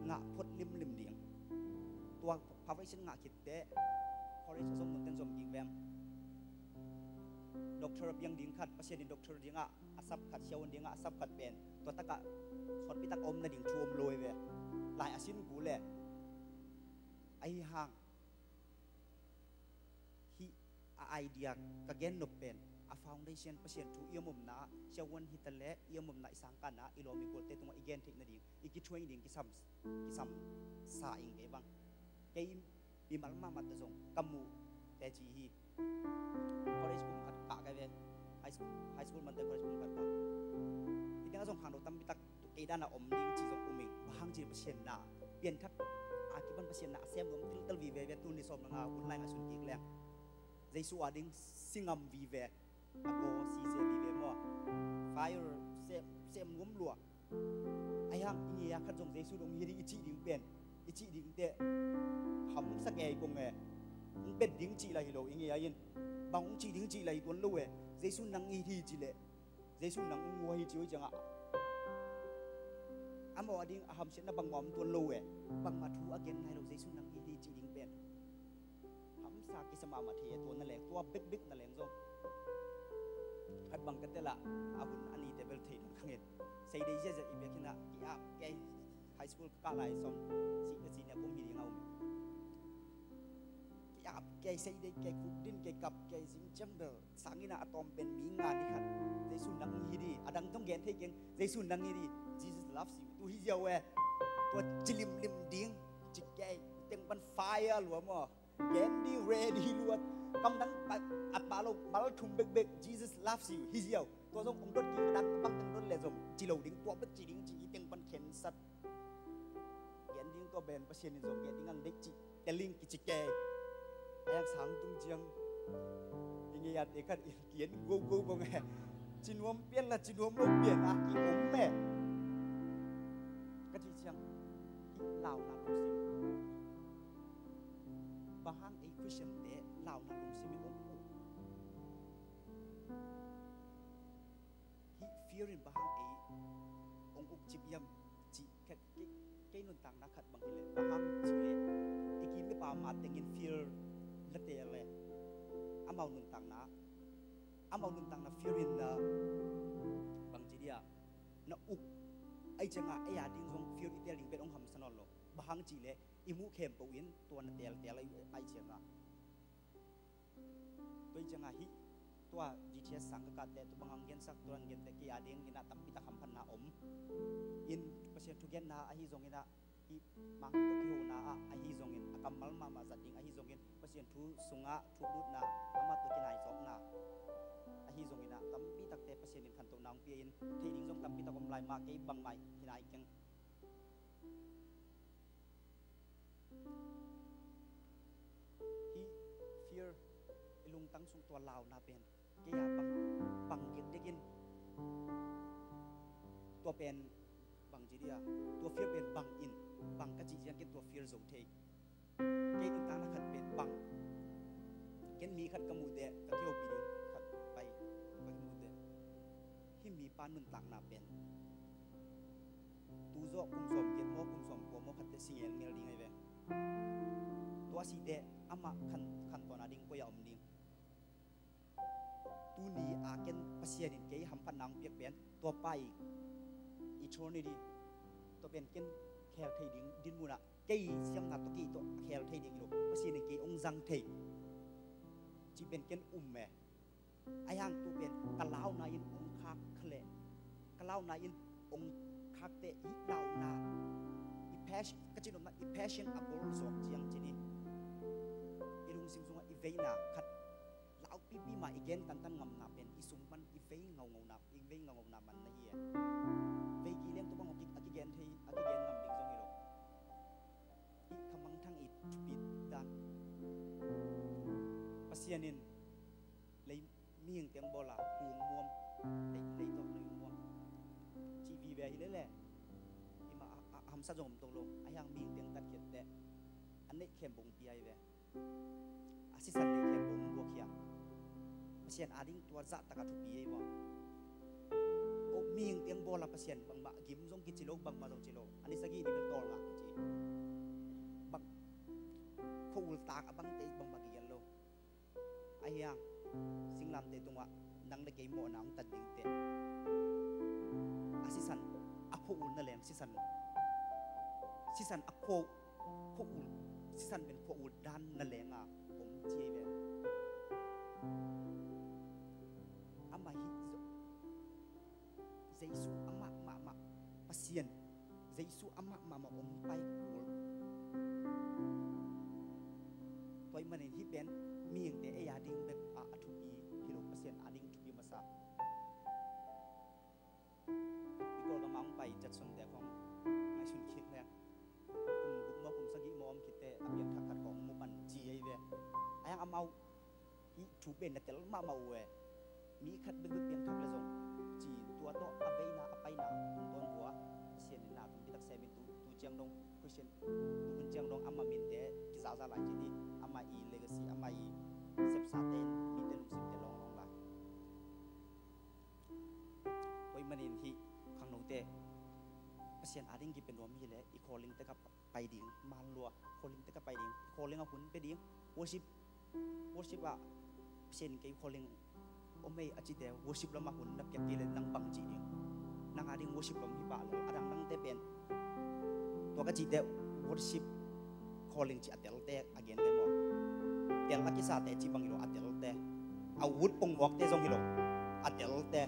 ngah phot limlim ding. Tua foundation ngah khit teh college a zom nunten zom kik veng. Doctor a piang ding khat, Pasian in doctor dingah a sap khat, siavuan dingah a sap khat pen tua takah sawtpi tak a om nading thu om lo hi ve. Lai a sin kul e. Ahi hang hih a idea ka gen nop pen a foundation Pasian thu i om omna ah, siavuan hi ta leh i om omna i sangkahna ah i lawm i gualte tungah i gen theih nading i kitrain ding kisam, kisam sa ing kei bang. Kei mimal mahmah ta zong ka muh teci hi. College kum khat kah kei ve. High school, high school mante college kum khat kah. Hih tengah zong khangno tampi tak tua kei dan a om ding ci zong um ing. Bang hang ci Pasian na piangthak a kipan Pasian na a sem nuam tiltel vive ve, tuni sawm le nga hun lai ngah sun kik leng Jesu a ding si ngam vive. A gaw sise vive maw. Fire sem, sem nuam lua. Ahi hang i ngei a khat zong Jesu dong hi ding i cih ding pen, i cih ding teh hamsa kei kong e. Hong pet ding cih lah hi lo i ngei a in. Bang hong cih ding cih lah hi tuan lo e. Jesu nang hi hi ci leh Jesu nang hong hua hi ci uh hi ciangah amau a ding a hamsiatna bangmah om tuan lo e. Bangmah thu a gen nai lo, Jesu nang hi hi cih ding pen hamsa kisa mahmah thei e. Tua na leng, tua bekbek na leng zong khat bang ka tel ah a hun a nite bel thei nawn khang in. Sei dei ziahziah i biakinn ah ki-ap kei, high school ka kah lai sawm sih le senior kum hi ding a um. Ki-ap kei, sei dei kei, kuk din kei, kap kei, zing ciang bel sanginn ah a tawm pen mi nga ni khat Jesu nang hi di, a dang tong gen thei keng, Jesu nang hi di. Jesus loves you. Tu hi ziau e. Tua ci limlim ding ci kei, teng pan fire lua maw. Gen ding ready lua. Kamdang a pha lo, mal thum bekbek, Jesus loves you. Hi ziau. Tua zong hong dot ding, a dang bang teng dot le zong ci lo ding, tua bek ci ding ci, i teng pan khensat. Gen ding tua pen Pasian in zong gen ding ang deih ci, telling kici kei. A yak sang tung ciang i ngei a te khat in kian go go bang e. Ci nuam pian la ci nuam lo pian a ki om e. Ka ci ciang hih launa lo sing. Christian te launa lungsim in hong uk. Hih fear in bang hang ei hong uk cip hiam cih khat, kei, kei nuntakna khat bang hileh, bang hang cih leh i kim i pam a tengin fear na teel leh, amau nuntakna, amau nuntakna fear in na bang ci dia, na uk. Ahi cianga ei a ding zong fear i teel ding pen hong hamsa nawn lo. Bang hang cih leh i muh khempeuh in tua na teelteel ahi, ahi cianga. Tua hi cianga hih tua D T S sang ka kahte, tua bang hong gensak, tua hong gente kei a ding hi na, tampi tak hamphatna om in, Pasian thugenna ahi zongin ah, hih Mangkang tawh kihona ah ahi zongin, a kammal mahmah zat ding ahi zongin, Pasian thu sungah thukdutna, amah tawh kinai zawkna ahi zongin ah, tampi takte Pasian in khantohna hong pia in, theih ding zong tampi tak om lai mah, kei bangmah hi nai keng. Hih fear, i lungtang sung tua launa pen kei a bang, bang dekdek in, tua pen bang ci dia, tua fear pen bang in, bang ka cih ciangin tua fear zo thei. Kei nuntakna khat pen bang, ken mi khat ka muh teh, ka kihopih ding khat pai, ka muh teh, hih mipa nuntakna pen tu zawh kum sawmgiat maw, kum sawmkua maw khat teh si ngelngel ding ahi ve. Tua si teh amah khan, khantawn a ding koi a om ding. Tuni a ken Pasian in kei hamphatna hong piak pen tua pa i eternity, tua pen ken khel thei ding dinmun ah, kei siamna tawh kei tawh a khel thei ding hi lo, Pasian in kei hong zang thei cih pen ken um e. Ahi hang tua pen ka launa in hong khak kha leh, ka launa in hong khak teh, hih launa, i passion, ka cih nopna, i passion a bol zawk ciang ci ni, i lungsim sungah i veina khat, laupipi mah i gen tantan ngamna pen i sung pan i vei ngaungauna, i vei ngaungauna man na hi e. Vei kei leng tua bang a ki, a kigen thei, a kigen ngam ding zong hi lo. I khamangthang i thupi dan, Pasian in lei mihing teng bawl a kung muam, lei, lei tawh lei muam cih vive hi lele, i mah a, a, a hamsa zong om to lo. Ahi hang mihing teng tatkhiat teh a neih khempeuh hong pia hi ve. A sisan neih khempeuh hong buakkhia. Pasian a ding tua zahtak a thupi hi maw? Ko mihing teng bawl a Pasian bangmah gim zong kici lo, bangmah zong ci lo. A ni sagih ni bel tawlnga kici. Bang khua-ul tak a bangte bangmah kigen lo. Ahi hang singlamteh tungah nang le kei mawhna hong tat ding teh, a sisan, a khua-ul na leng sisan, sisan a khua, khua-ul, sisan pen khua-ul dan na leng a om ci hi ve. Amah hi zo, Jesu amah mahmah, Pasian Jesu amah mahmah om pai kul. Tua ahih manin hih pen mihingte ei a ding bek a, a thupi hi lo, Pasian a ding thupi masa. I Kawlgam ah hong pai Judson te khong ngaihsun kik leng, kum guk maw kum sagih maw om khit teh a piangthak khat khong mu pan ci hi ve. Ahi hang amau hih thu pen na tel mahmah uh e. Mi khat bekbek piangthak le zong ci, tua tawh a veina a paina tungtawn uh ah Pasian in na tampi tak sem in tu, tu ciang dong Christian, tu hun ciang dong amah minte kizaza lai ci ni, amah i legacy, amah i sepsate in mite lungsimte lawnglawng lai. Tua ahih manin hih khangnote Pasian a ding kipen nuam hi leh i calling tek a pai ding, man lua, calling tek a pai ding, calling a hun pia ding, worship, worship ah Pasian in kei calling om ei a cite worship lamah hun na piak kei leh nang bang ci ding? Nang a ding worship lam hi pah lel, a dang dangte pen tua ka cite worship calling ci a telte a gente maw? Tel a kisate ci bang hi lo, a telte. A ut pongmuakte zong hi lo, a telte.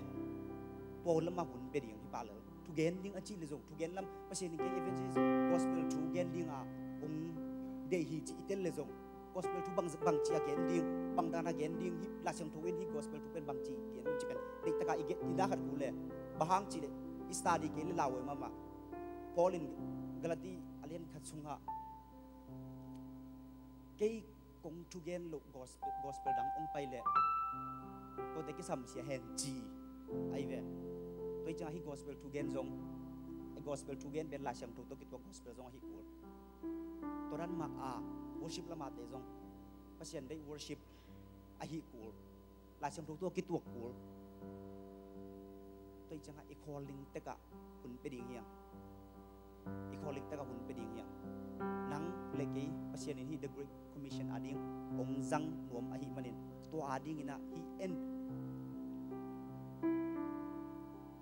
Tua lamah hun pia ding hi pah lel. Thugen ding a cih le zong, thugen lam, Pasian in kei evangelist, gospel thu gen ding a hong deih hi ci i tel le zong, gospel thu bang, bang ci a gen ding, bang dan a gen ding, hih Lai Siangtho in hih gospel thu pen bang ci gen ding ci pen deih taka i gen, i na khat kul le, bang hang cih leh i study kei le lau e mahmah. Paul in Galati a lian khat sungah, kei kong thugen loh gospel, gospel dang hong pai leh kote kisamsia hen ci ahi ve. Tua hi ciangah hih gospel thugen zong, hih gospel thugen pen Lai Siangtho tawh kituak gospel zong ahi kul. Tua dan mah a worship lamate zong Pasian deih worship ahi kul, Lai Siangtho tawh kituak kul, tua hi ciangah i calling tekah hun pia ding hiang. I calling tekah hun pia ding hiang. Nang le kei Pasian in hih The Great Commission ading hong zang nuam ahih manin, tua adingin ah hih en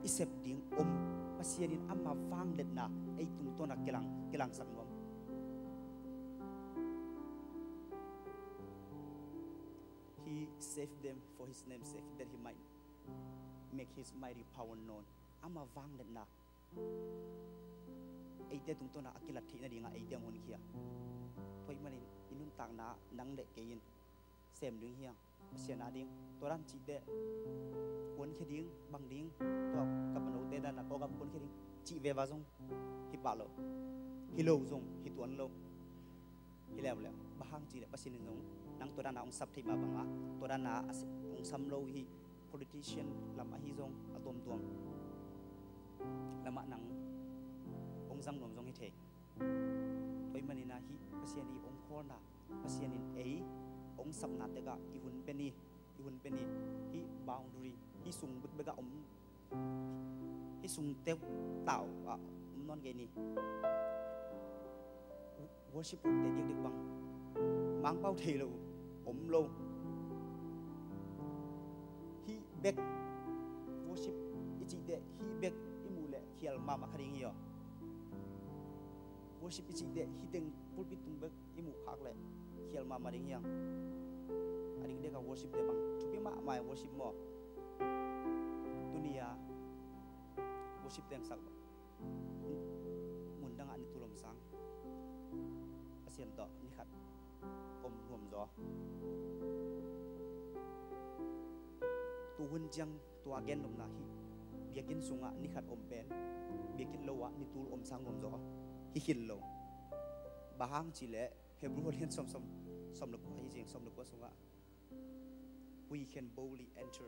i sep ding om, Pasian in ama vangliatna ei tungtawnah kilang, kilangsak nuam. He saved them for his name's sake, that he might make his mighty power known. Ama vangliatna eite tungtawnah a kilat theih nadingah eite hong honkhia. Tua ahih manin i nuntakna nang le kei in sem ding hiang. Pasian ading, tua dan cih teh kuankhia ding, bang ding, tua ka panote dan a kawkam kuankhia ding cih veva zong hi pah lo, hi lo zong hi tuan lo. Hi leuleu, bang hang cih leh Pasian in zong nang tua dan a hong sap theih mah bangah, tua dan a hong sam lo hi, politician lam ahi zong a tuamtuam lamah nang hong zang nuam zong hi thei. Tua ahih manin ah hih Pasian i hong khawlna, Pasian in ei hong sapna tekah i hun pia ni, i hun pia ni. Hih boundary, hih sung bekbek ah om, hih sung teu tau ah om nawn kei ni. Worship room te diakdiak bang Mangpau thei lo, om lo. Hih bek worship i cih teh hih bek i muh leh khial mahmah kha ding hi aw. Worship i cih teh hih teng pulpit tung bek i muh khak leh khial mahmah ding hiang. A dikdek a worship te bang thupi mahmah e worship maw. Tuni a worship teng sak mundang ah ni tul om sang Pasian tawh ni khat om nuam zaw. Tuhun ciang tua gennopna hi. Biakinn sungah ni khat om pen biakinn lo ah ni tul om sang nuam zaw hi khin lo. Bang hang cih leh Hebrew lian sawm, sawm, sawm le kua hi zing, sawm le kua sungah, "We can boldly enter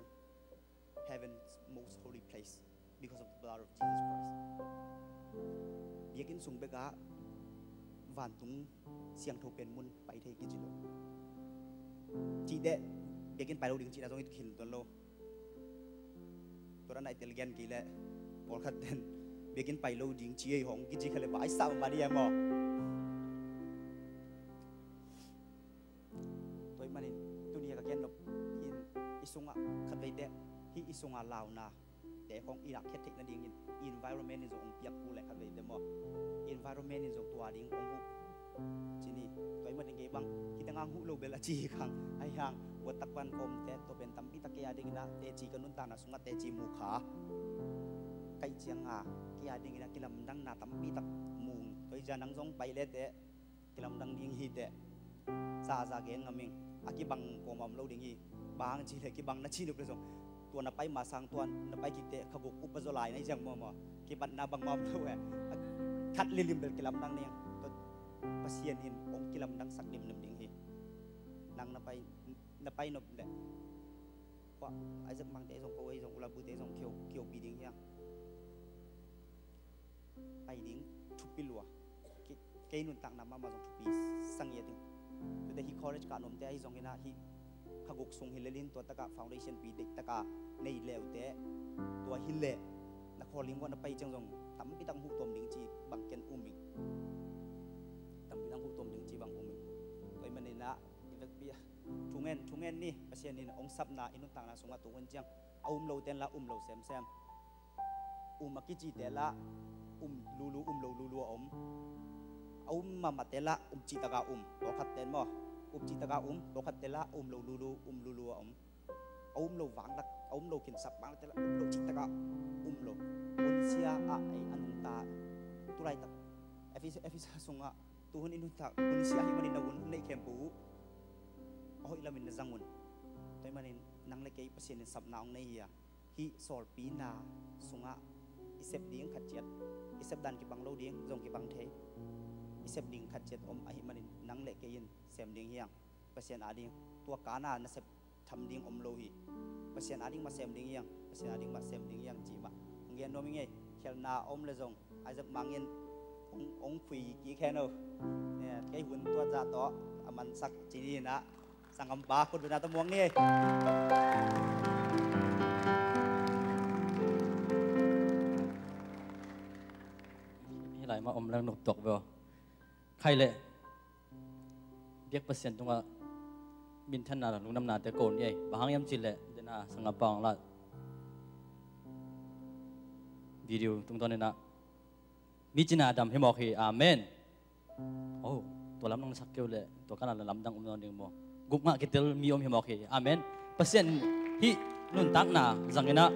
heaven's most holy place because of the blood of Jesus Christ." Biakinn sung bekah vantung siangtho pen mun pai thei kici lo. Cih teh biakinn pai lo ding cihna zong i khin tuan lo. Tua dan a i tel gen kei leh pawlkhat ten biakinn pai lo ding ci ei hong kici kha leh bai sa mah ding e maw. Tua ahih manin tuni a ka gennop in i sungah khat vei teh hih i sungah launa te khong i lak khiat theih nadingin environment in zong hong piak kul e khat vei teh maw. Environment in zong tua ding hong huh ci ni. Tua ahih manin kei bang hih tengah hong huh lo bel a ci hi kang, ahi hang tua tak pan ka omte tua pen tampi tak kei a dingin ah teci ka nuntakna sungah teci mu kha. Kaih ciang a kei a dingin ah kilamdanna tampi tak mu. Tua hi ciang nang zong pai le teh kilamdang ding hi teh. Zaza gen ngam ing. A kibang kuamah om lo ding hi. Bang hang cih leh kibang na cih nop leh zong tua na pai mah sang tua na pai kik teh kha guk upa zaw lai na hi ciang maw maw. Kipatna bangmah om lo e. A khat lilim bel kilamdang ding. Tua Pasian in hong kilamdangsak limlim ding hi. Nang na pai, na pai nop leh, tua Isaac Mangte zong, ko ei zong, Ulabu te zong kio, kiopi ding hiang. Pai ding thupi lua. Kei, kei nuntakna mahmah zong thupi sang hi a ding. Tua teh hih college kah nuamte ahi zongin ah hih kha guk sung hi lel in tua takah foundation pi deih takah nei leu teh, tua hi leh na calling uah na pai ciang zong tampi tak huh tuam ding ci bang ken um ing. Tampi tak huh tuam ding ci bang um ing. Tua ahih manin ah i vekpi ah thungen, thungen ni. Pasian in hong sapna i nuntakna sungah tuhun ciang a um lo ten lah um lo semsem. Um a kicite lah um lulu, um lo lulu a om. A um mahmahte lah um cihtakah um, pawlkhat ten maw. Um cihtakah um, pawlkhatte lah um lo lulu, um lulu a om. A um lo vanglak, a um lo khinsak vanglakte lah um lo cihtakah um lo. Hunsia ah ei a nungta tulaitak Efesa, Efesa sungah tuhun i nuntak hunsia ahih manin na hun neih khempeuh uh a hoih lamin na zang un. Tua ahih manin nang le kei Pasian in sapna hong nei hi a, hih sawlpina sungah i sep ding khat ciat, i sep dan kibang lo ding zong kibang thei. I sep ding khat ciat om ahih manin nang le kei in sem ding hiang. Pasian ading tua kana na sep tham ding om lo hi. Pasian ading mah sem ding hiang, Pasian ading mah sem ding hiang cih mah hong gen nuam hi ngei. Khialhna om le zong Isaac Mang in hong, hong phui kik hen o. Kei hun tua zah tawh a mansak ci ni in ah Sanggampa khut bena tamuang ni ei. Hih lai mah om leng noptuak ve aw. Khai leh biak Pasian tungah minthanna lungdamnate ko ni ei. Bang hang hiam cih leh dena sanggampa hong lah video tungtawn inah mi cina dam hi mawk hi. Amen. Oh, tua lam nang sak kei uh leh tua kana lamdang um nawn ding maw? Gupngah kitel mi om hi mawk hi. Amen. Pasian hih nuntakna zang inah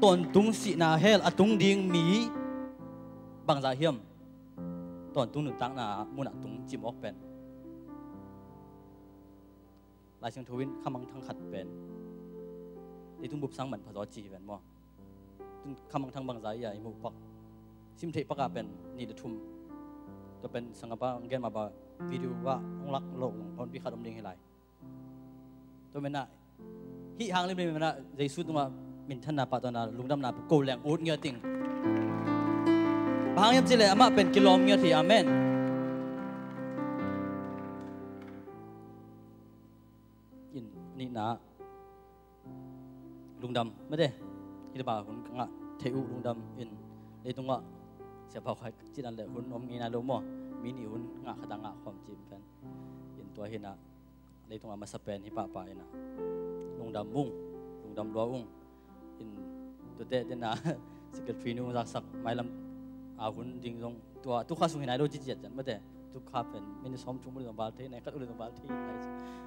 tawntung sihna hell a tung ding mi bangzah hiam? Tawntung nuntakna munah tung cih mawk pen Lai Siangtho in khamangthang khat pen leitung bup sang man pha zaw ci hi ven maw? Tun khamangthang bangzah hi a i muh pak, sim theih pakah pen nih le thum. Tua pen sanggampa gen mah bang video ah hong lak loh honpi khat om ding hi lai. Tua menah hih hang limlim menah Jesu tungah minthanna, pahtawina, lungdamna ko leng ut ngiat ing. Bang hang hiam cih leh amah pen kilawm ngiat hi. Amen. In nihna lungdam mate. Hih le ba hun ka ngah theih uh lungdam in leitungah siapa khai cih dan le hun om ngei nai lo maw? Mi nih hun ngah khat a ngah khawm cih pen in tua hinah leitungah masa pen hi pahpah inah lungdam ung, lungdam lua ung. In tute tena secretary nu zaksak mailam a hun ding zong tua tukha sung hi nai lo ciciat cian mate. Tukha pen minute sawm thum uli zong bal thei nai, khat uli zong bal thei nai.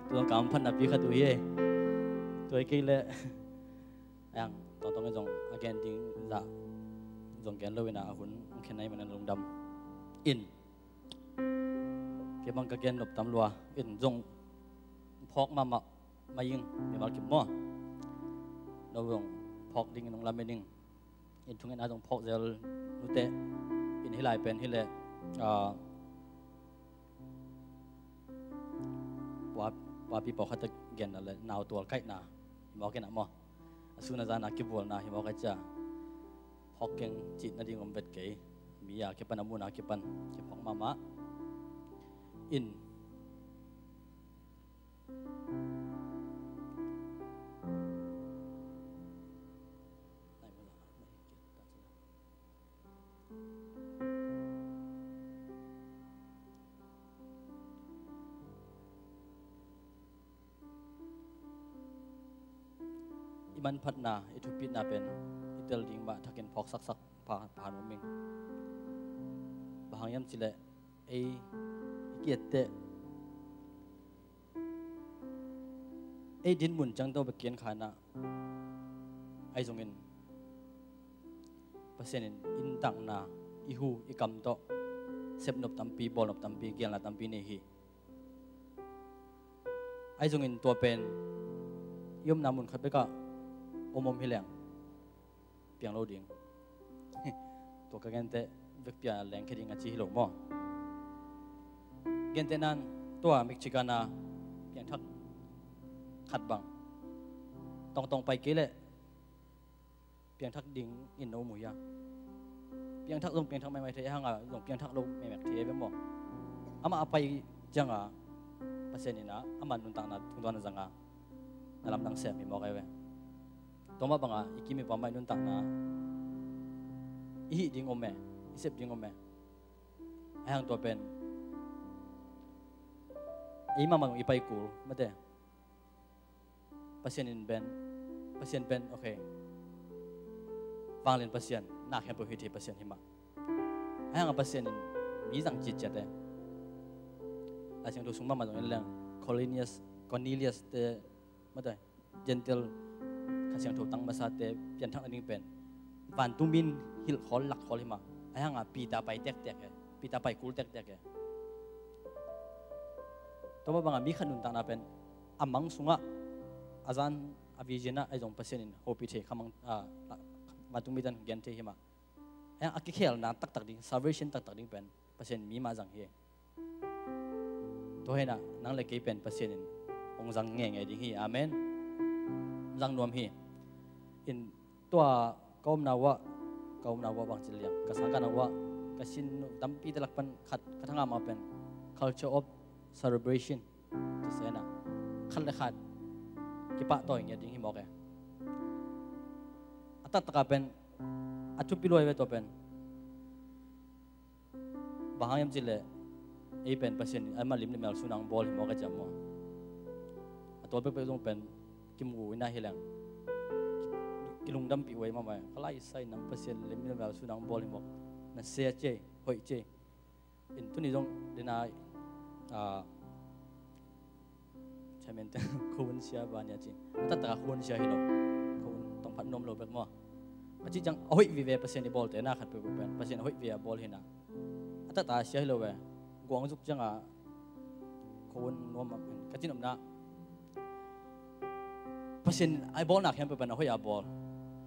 Tua zong kam phatna pi khat uh hi ei. Tua hi kei leh ayang tongtong in zong a gen ding zah zong gen lo inah a hun hong khen nai mana lungdam. In kei bang ka gen nop tam lua in zong phawk mahmah mai ing, mimal kim maw? No zong phawk dingin hong lamen ing. In thungen a zong phawk zel nute in hih lai pen hi leh, ah, puapi pawlkhat a genna le nautual kaihna hi mawk inah maw? A sun a zan a kibualna hi mawk a cia phawk keng cih nading om vet kei. Mi a kipan, a mun a kipan kiphawk mahmah. In i manphatna, i thupitna pen i tel ding mah thakin phawk saksak pha, pha nuam ing. Bang hang hiam cih leh ei i ki-etteh, ei dinmun ciang tawh bek kian kha inah ahi zongin Pasian in i nuntakna, i hu i kam tawh sep nop tampi, bawl nop tampi, gelna tampi nei hi. Ahi zongin tua pen i omna mun khat bekah om om hi leng piang lo ding. Tua ka gente vekpi a lengkhia ding a ci hi lo maw? Gentehna in tua Michigan a piangthak khat bang tongtong pai kei leh piangthak dingin na um uh hia? Piangthak zong piangthak maimai thei, ahang a zong piangthak lo maimak thei ve maw? Amah a pai ciang a Pasian in a, amah nuntakna tungtawn a zang a, na lamdang sem hi mawk ai ve. Tua mah bang a i kim i pam mah i nuntakna i hih ding om e, i sep ding om e. Ahang tua pen ei mahmah zong i pai kul mate. Pasian in pen, Pasian pen, okay, vanglian Pasian, na khempeuh hih thei Pasian hi mah. Ahang a Pasian in mi zang citciat e. Lai Siangtho sung mahmah zong en leng Cornelius, Cornelius te mate, Gentile, Kha Siangtho tang masate pianthak nading pen vantung min hilh khawl lak khawl hi mah. Ahang a Peter pai tektek e, Peter pai kul tektek e. Tua mah bang a mi khat nuntakna pen a mang sungah, a zan, a vision ah ahi zong Pasian in hopih thei, khamang, a, vantung mi tan gen thei hi mah. Ahang a kikhelna taktak ding, salvation taktak ding pen Pasian in mi mah zang hi. Tua hi a, nang le kei pen Pasian in hong zang ngeingai ding hi. Amen. Zang nuam hi. In tua ka omna uh ah, ka omna uh ah bang ci liang, ka sangkahna uh ah ka sin uh tampi te lak pan khat ka thangah mah pen culture of celebration. Ci senah khat le khat kipahtawi ngiat ding hi mawk e. A taktakah pen a thupi lua hi ve tua pen. Bang hang hiam cih leh ei pen Pasian in ama lim le mel suna hong bawl hi mawk a ciam maw? A tual pekpek zong pen kimu ina hi leng kilungdampih uh ei mahmah. Ka laisai nang Pasian lim le mel suna hong bawl hi mawk. Na sia ciai, hoih ciai. In tuni zong dena, ah, chairman te khun sia ba nia ci. A taktakah khun sia hi lo. Khun tong phat nuam lo bek maw? A ci ciang a hoih vive Pasian i bawlte na khat peuhpeuh pen Pasian a hoih vive a bawl hi na. A taktakah sia hi lo ve. Guang zuk ciangah khun nuam a ka cin omna. Pasian a i bawlna khempeuh pen a hoih a bawl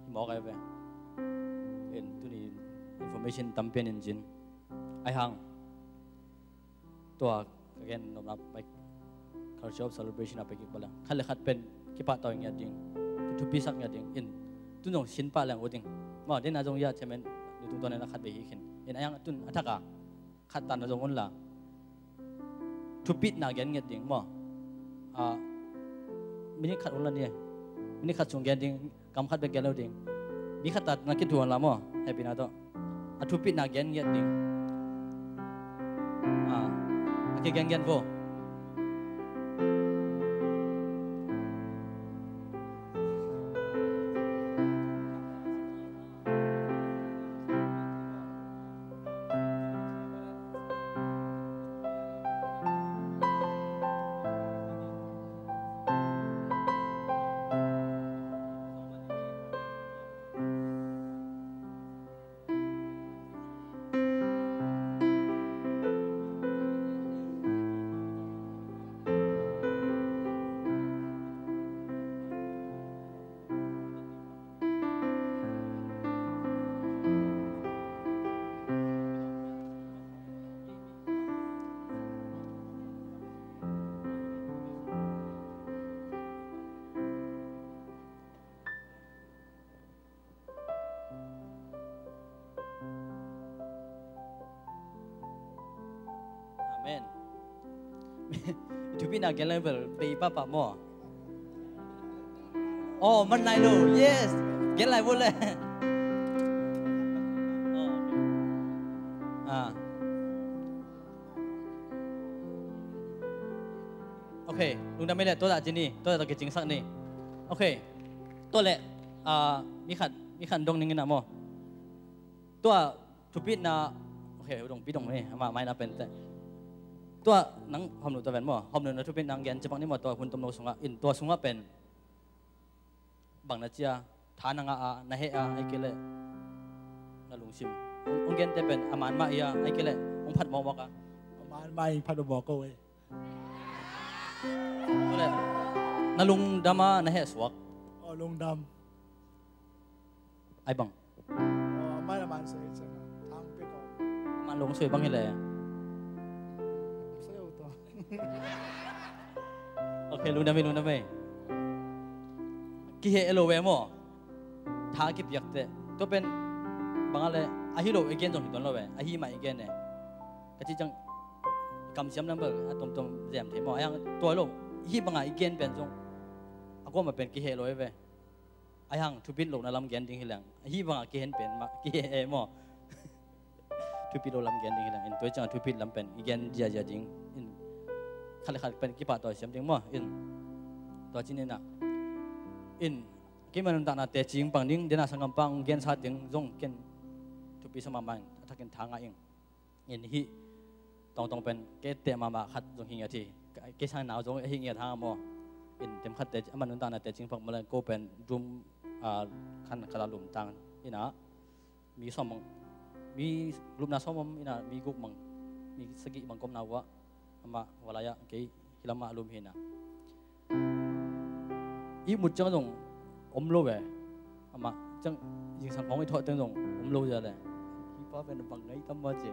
hi mawk ai ve. In tuni information tampian in cin. Ai hang tua ka gen nopna pai culture of celebration a pai kik bala khat le khat pen kipahtawi ngiat ding, kithupisak ngiat ding in tun zong sin pah leng uh ding. Maw dena zong ia chairman ni tungtawn in a khat bei hi khin in a yang tun a thak a khat tan na zong un la thupitna gen ngiat ding maw? Ah, minit khat un la ni, minit khat sung gen ding. Kam khat bek gen lo ding. Mi khat ta na kithuan la maw? Happy na tawh a thupitna gen ngiat ding. Ah, a kigen gen vo. Amen. Thupitna gen lai bel bei papa maw? Oh, man lai lo. Yes. Gen lai bel le. Oh. Ah. Ok, lungdam ei le, tua dah ci ni, tua dah kicingsak ni. Ok, tua le, ah, mi khat, mi khat dong ning in a maw? Tua thupitna, ok, dong pi dong ni, ama mai na pen te. Tua nang hom nu ta ven maw, hom nu na thupitna nang gen ci bang ni maw, tua hun tom lo sungah, in tua sungah pen. Bang na ci a, tha na ngah a, na heh a, ai kei leh na lungsim. Hong gente pen a man mah i a, ai kei leh hong phat mawkmawk a. A man mah i phat mawk ko e. Kei leh na lungdam a, na heh suak. Aw, lungdam. Ai bang. Aw, a man a man soi ciang a, thang pek aw. A man lung soi bang hi leh. Soi aw tua. Ok, lungdam ei, lungdam ei. Kiheh lo ve maw? Tha kipiak teh. Tua pen bang a le, ahi lo i gen zong hi tuan lo ve. Ahi mah i gen e. Ka ci ciang kamsiam lam bel a tomtom zem thei maw? A yang tua lo. Hi bang a i gen pen zong a kuamah pen kiheh lo e ve. A yang thupit lohna lam gen ding hi leng. Hi bang a kiheh pen mah, kiheh e maw? Thupit lo lam gen ding hi leng in tua ciang a thupit lam pen i gen ziazia ding in khat le khat pen kipahtawi siam ding maw? In tua ci ni na in keima nuntakna teci pang ding, dena sanggam pang gensa ding zong ken thupi sa mahmah in a thakin tha ngah ing. In hih tongtong pen kei teh mahmah khat zong hi ngiat hi. Kei sang nau zong hi ngiat hang maw? In tem khat teh ama nuntakna teci pang maw le ko pen dum, ah, khan khat a lum tang in a mi sawm mang, mi lupna sawm om in a mi guk mang, mi sagih mang komna uh ah amah valai ah kei hi lam ah a lum hi na. I mut ciang zong om lo ve. Amah ciang zingsang khawng i thawh teng zong om lo zia le. Hi pa pen bang ngai tam maw ci.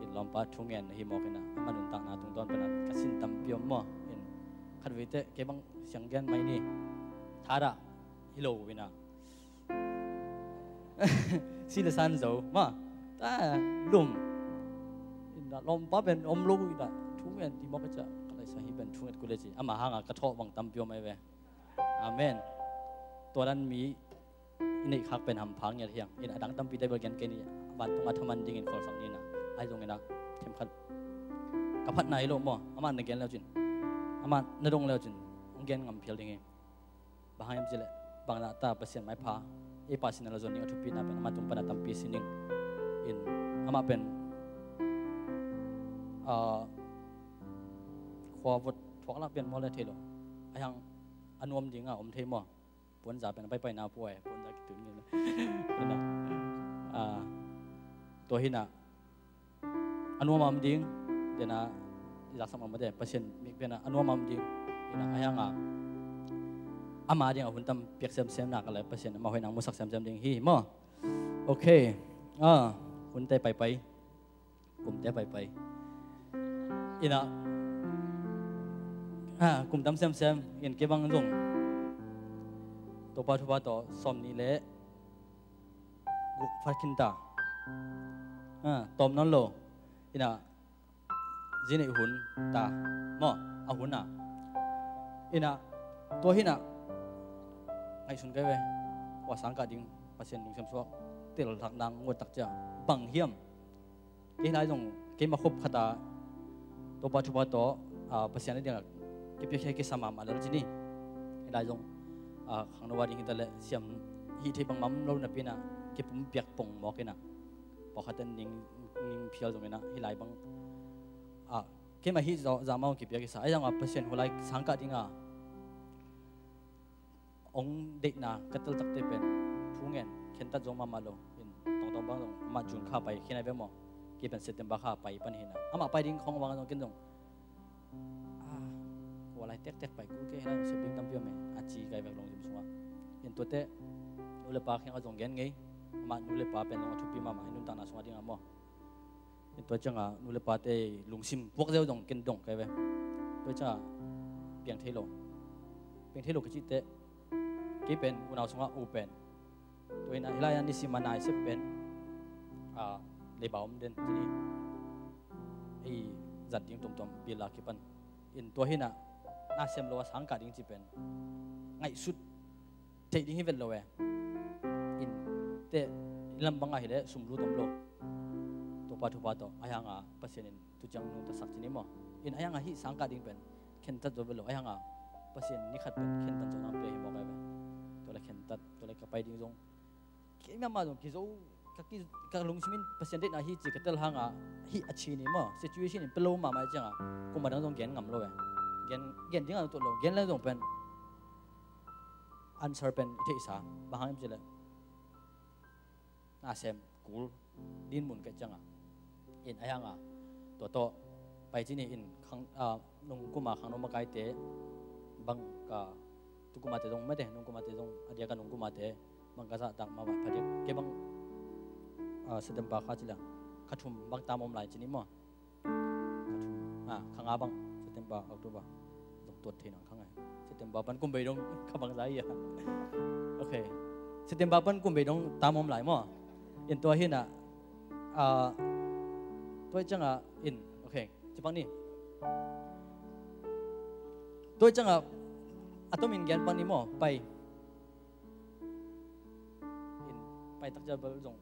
In lawmpa thu ngen hi mawk hi na. Ama nuntakna tungtawn pen a ka sin tampi om maw. In khat vei teh kei bang siang gen mai ni. Thadah hi lo hi na. Si le san zo ma ta lum. Inda lawmpa pen om lo inda thu ngen ti mawk a cia ka lai Sa hi pen thunget kule ci. Ama hanga ka thawh bang tampi om ai ve. Amen. Tua dan mi i neih khak pen hampha ngiat hiang. In a dang tampi te bel gen kei ni. Vantung a thaman dingin kholsak ni na. Ai zong ina themkhat ka phatna hi lo maw. Amah na gen leucin, amah na dong leucin, hong gen ngam phial ding hi. Bang hang hiam cileh, bang na ta Pasian maipha ei pa sin a la zon ding a thupina pen amah tung pana tampi sin ding. In amah pen, ah, khua vot thuak lak pian maw le thei lo. A hiang a nuam ding a om thei maw. Puanza pen a paipai na puai, puanza kitun ni. Ina, ah, tua hina a nuam a om ding, dena i zaksak mama de, Pasian mik pen a nuam a om ding. Ina a hianga ama ding a hun tam piak semsem nak a le Pasian ama hoih nang musak semsem ding hi maw. Ok. Ah, hunte paipai. Kumte paipai. Ina, ah, kum tam semsem, in kei bang zong Topa thupha tawh sawm ni le guk pha khin ta. Ah, tawm nawn lo. Ina, zi neih hun ta maw, a hun a. Ina, tua hina ngaihsun kai ve. Kua sang kah ding Pasian lungsim suak tel thak nang ngut tak cia bang hiam. Kei lai zong keima khop khata Topa thupha tawh, ah, Pasian a dingah kipiakhia kisa mahmah lel ci ni. Hei lai zong, ah, khangno a ding hita le siam hih thei bang mam lo napi ina kipum piak pong mawk ina pawlkhat in ning, ning phial zong ina hih lai bang, ah, keima hih zah, zah mah hong kipia kisa. Ai zong a Pasian hu lai sang kah dinga hong deihna ka tel takte pen thu ngen khentat zong mahmah lo. In tongtong bang zong amah June kha pai khin ai ve maw. Kei pen September kha pai pan hina. Amah pai ding khong bang zong ken zong, ah, kua lai tektek pai kul kei hela zong sep ding tampi om e, a ci kai vek lungsim sungah. In tuate nu le pa khiang a zong gen ngei. Amah nu le pa pen zong a thupi mahmah i nuntakna sungah dingah maw. In tua cianga nu le pate lungsim puak zeu zong ken dong kai ve. Tua cianga piang thei lo. Piang thei lo ka cih teh kei pen unau sungah u pen. Tua hina hilai a nisim a nai sep pen, ah, leiba om den ci ni. Ei zat ding tuamtuam bil a kipan. In tua hina na sem lo a sang kah ding ci pen ngaihsut theih ding hi vet lo e. In teh i lam bangah hileh sum lut om lo. Topa thupha tawh a hianga Pasian in tuciang nungtasak ci ni maw. In a hianga hih sang kah ding pen khentat zo vet lo. A hianga Pasian ni khat pen khentat zo nang pia hi mawk ai ve. Tua le khentat, tua le ka pai ding zong kei mahmah zong kizo, ka ki, ka lungsim in Pasian deihna hi ci ka tel hanga hih a ci ni maw. Situation in pia lo mahmah cianga kum a dang zong gen ngam lo e. Gen, gen ding a tuat lo, gen le zong pen answer pen i theihsa. Bang hang im cileh na sem kul din mun kei cianga. In a hianga tua tawh pai ci ni in khang, ah, nungkuma khangno makaite bang ka tukumate zong mate, nungkumate zong a dia ka nungkumate bang ka zahtak mahmah pha diak kei bang, ah, September kha ci liang kha thum bang tam om lai ci ni maw. Kha thum, ah, kha nga bang September, October zong tuat thei nang kha ngai. September pan kum bei dong kha bang zai a. Ok. September pan kum bei dong tam om lai maw. In tua hina, ah, tua cianga in, ok. Ci pak ni. Tua cianga a tomin gen pak ni maw, pai. In pai tak cia bel zong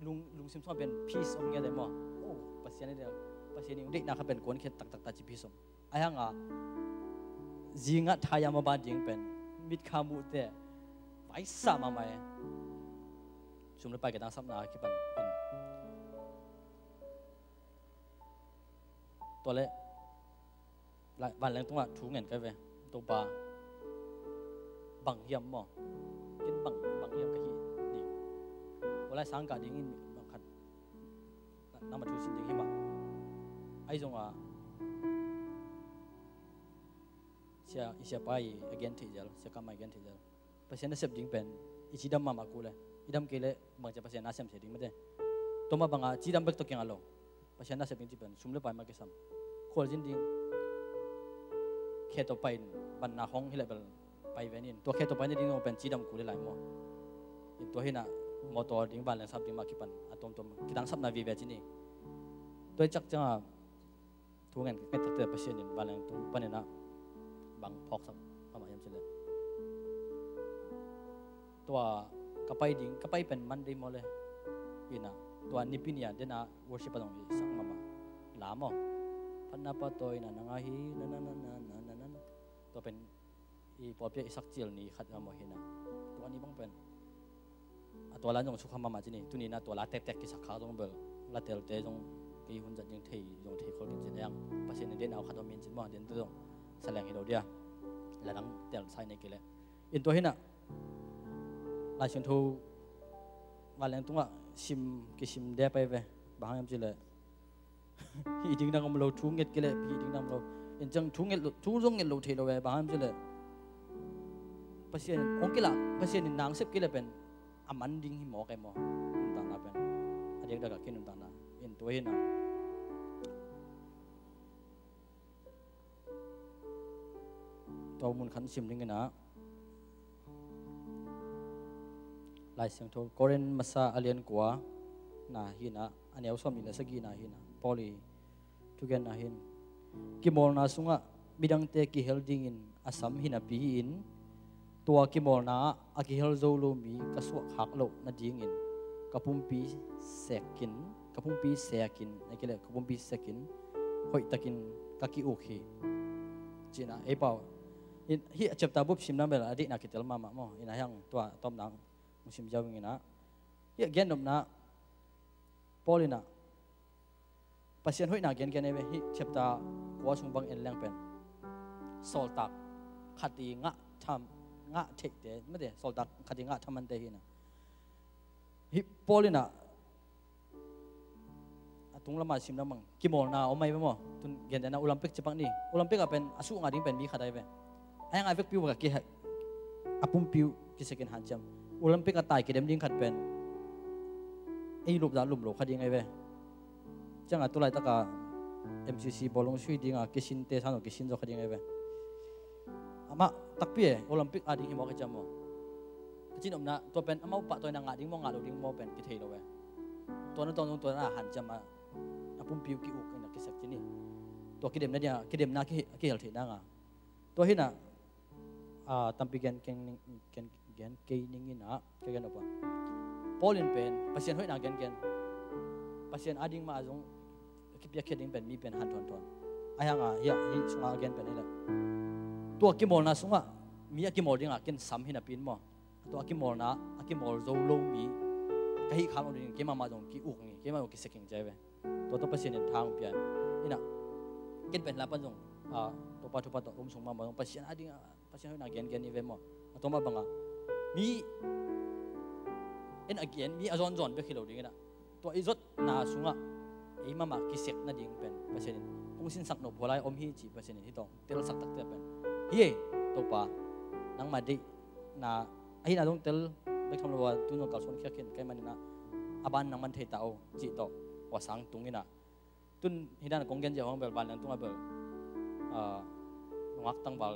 lung, lungsim sungah pen peace om ngiat e maw. Oh, Pasian i deih, Pasian i deihna kha pen kuan khiat taktak ta ci peace om. A hianga zingah thaya maban ding pen mit kha muh te vaisa mahmah e. Sum le pai ka dangsapna kipan in. Tua le vanleng tungah thu ngen kai ve. Topa bang hiam maw. Ken bang, bang hiam ka hi ding. Tua lai sang kah ding in bang khat nangma thu sin ding hi mah. Ai zonga sia, i siapa i a gen theih zel, sia kama i gen theih zel. Pasian nasep ding pen i cidam mahmah kul e. I dam kei leh bangcia Pasian nasem se ding mate. Tua mah banga cidam bek tawh kiang a lo. Pasian nasep ding ci pen sum le pai mah kisam. Khualzin ding khe tawh pai in banna hong hileh bel pai ven in. Tua khe tawh pai na ding pen cidam kul e lai maw. In tua hina mawtaw ding vanleng sap ding mah kipan a tuamtuam kidangsapna vive ci ni. Tua i cak cianga Thu ngen ka nget takte Pasian in vanleng tung panin ah bang phawksak mahmah hiam cih leh, tua ka pai ding, ka pai pen Monday maw le, hi-in ah tua Nipi ni-a den a worship a zong i sak mahmah la maw. Phatna Pa tawh i na na ngah hi, na na na na na na na. Tua pen i pawlpi ah i sak cil ni khat a maw hi-in ah, tua ni bang pen a tua la in zong sukha mahmah ci ni. Tuni-in ah tua la tektek kisak kha zong bel la telte zong kei hun zat ding thei zong thei khol khin cin a, Pasian in den a khat om in cin maw, den tu zong sa leng hi lo dia. La dang tel sa i nei kei leh. In tua hi-in ah Lai Siangtho vanleng tungah sim, kisim dep pai ve. Bang hang hiam cih leh hih ding dang om lo, thu nget kei leh hih ding dang om lo. In ciang thu nget lo, thu zong nget lo thei lo ve. Bang hang hiam cih leh Pasian in hong kilak, Pasian in na hong sep kei leh pen a man ding hi mawk ei maw. Nuntakna pen a diakdiak a kinuntakna. In tua hi-in ah tua mun khat sim ding in ah, Lai Siangtho Korin Masa a lian kua na hi-in ah, a neu sawmnih le sagihna hi-in ah, Paul i thugenna hi-in, kimawlna sungah midangte kihel dingin a sam hi napi in, tua kimawlna ah a kihel zo lo mi ka suahkhak loh nadingin ka pumpi sekin, ka pumpi sekin, a kei leh ka pumpi sekin hoihtakin ka ki-uk hi, ci-in ah ei pau. In, hih a chapter bup simna bel a deihna kitel mahmah maw. In ah hiang tua tawpna hong sim ziau ing in ah, hih a gennopna Paul in ah Pasian hoihna gengen ei ve. Hih chapter kua sung bang en leng pen sawltak khat i ngah tham, ngah theihte mate, sawltak khat i ngah thamante hi-in ah, hih Paul in ah a tung lamah sim lamang kimawlna om ahi ve maw. Tun gentehna Olympic ci pak ni. Olympic ah pen a suh ngah ding pen mi khat ahi ve. A hiang a vekpi uh ka kihel, a pumpi uh kisekin hanciam. Olympic ah tai kidem ding khat pen ei lupzah lum lo kha ding ahi ve. Ciangah tu laitak a M C C bawlung sui ding a kisinte sa no kisin zo kha ding ahi ve. Amah takpi e, Olympic a ding hi mawk hi ciam maw. Ka cin omna tua pen amau pahtawi na ngah ding maw ngah lo ding maw pen kithei lo e. Tua na tawng tua na hanciam a, a pumpi uh ki-uk in a kisek ci ni. Tua kidemna dia, kidemna ki, kihel theih nanga. Tua hi-in ah, a, tampi gen, gen, gen, gen kei ning in ah, ka gen uh pa. Paul in pen Pasian hoihna gengen, Pasian a ding mah a zong kipiakkhiat ding pen mi pen han thawn thawn. A hiang a, hih, hih sungah a gen pen hi leh, tua kimawlna sungah mi a kimawl dingah ken sam hi napi in maw, tua a kimawlna, a kimawl zo lo mi ka hih khak lo ding, keimah mah zong ki-uk ing, keimah zong kisek ing ci ahi ve. Tua tawh Pasian in tha hong pia in ah, ken pen la pan zong, a, Topa thupha tawh om sung mahmah zong Pasian a dingah Pasian hoihna gengen i ve maw. A tua mah bangah mi en a gen, mi a zawnzawn bek hi lo ding in ah, tua i zotna sungah ei mahmah kisek nading pen Pasian in hong sinsak nop hua lai om hi cih Pasian in hih tawh telsak takte pen, hi ei Topa, nangmah deihna ahihna dong tel bek tham lo a, tun zong kalsuan khiak khin ka hih manin ah, a ban nangman thei ta o cih tawh hua sang tung in ah, tun hih dan a kong gen zia hong bel vanleng tungah bel, a, nungak tangval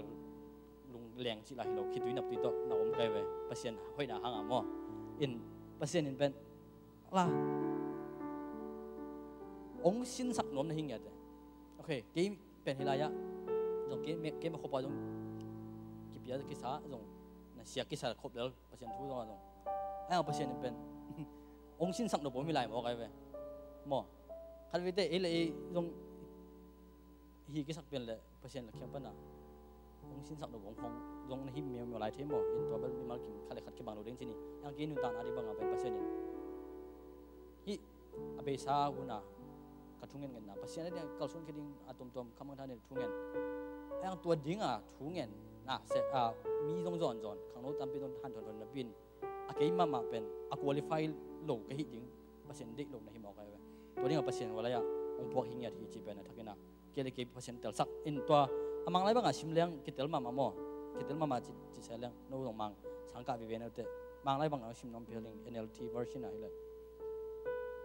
lungleng cih lah hi lo, khitui naptui tawh na om kai ve, Pasian hoihna hangah maw. In Pasian in pen la hong sinsak nuam na hi ngiat e. Ok, kei pen hih lai-ah zong kei me, kei me khuapa zong kipia kisa zong na sia kisa khop lel Pasian thu zong a zong. Ai a Pasian in pen hong sinsak nop om hi lai maw kai ve. Maw. Khat veite ei le ei zong hi kisak pen le Pasian la khiang pana hong sinsak nop om khong zong na hi miau miau lai thei maw. In tua bel mimal kim khat le khat kibang lo ding ci ni. Ang kei nuntakna ding bangah pen Pasian in hih a beisa huna ka thungen ngenna Pasian a ding kalsuan khe ding a tuamtuam khamang thanin thungen. Ang tua dinga thungen na se a mi zong zawnzawn khangno tampi zong han thawn thawn na bin a kei mahmah pen a qualify lo ka hih ding Pasian deih lo na hi mawk ahi ve. Tua dingah Pasian ua lai-ah hong puak hi ngiat hi ci pen a thakin ah kei le kei Pasian telsak in tua a Manglai bangah sim leng kitel mahmah maw. Kitel mahmah ci, ci se leng no zong Mang sangkah vive neute Manglai bangah sim nuam pial ding N L T version ah hi le.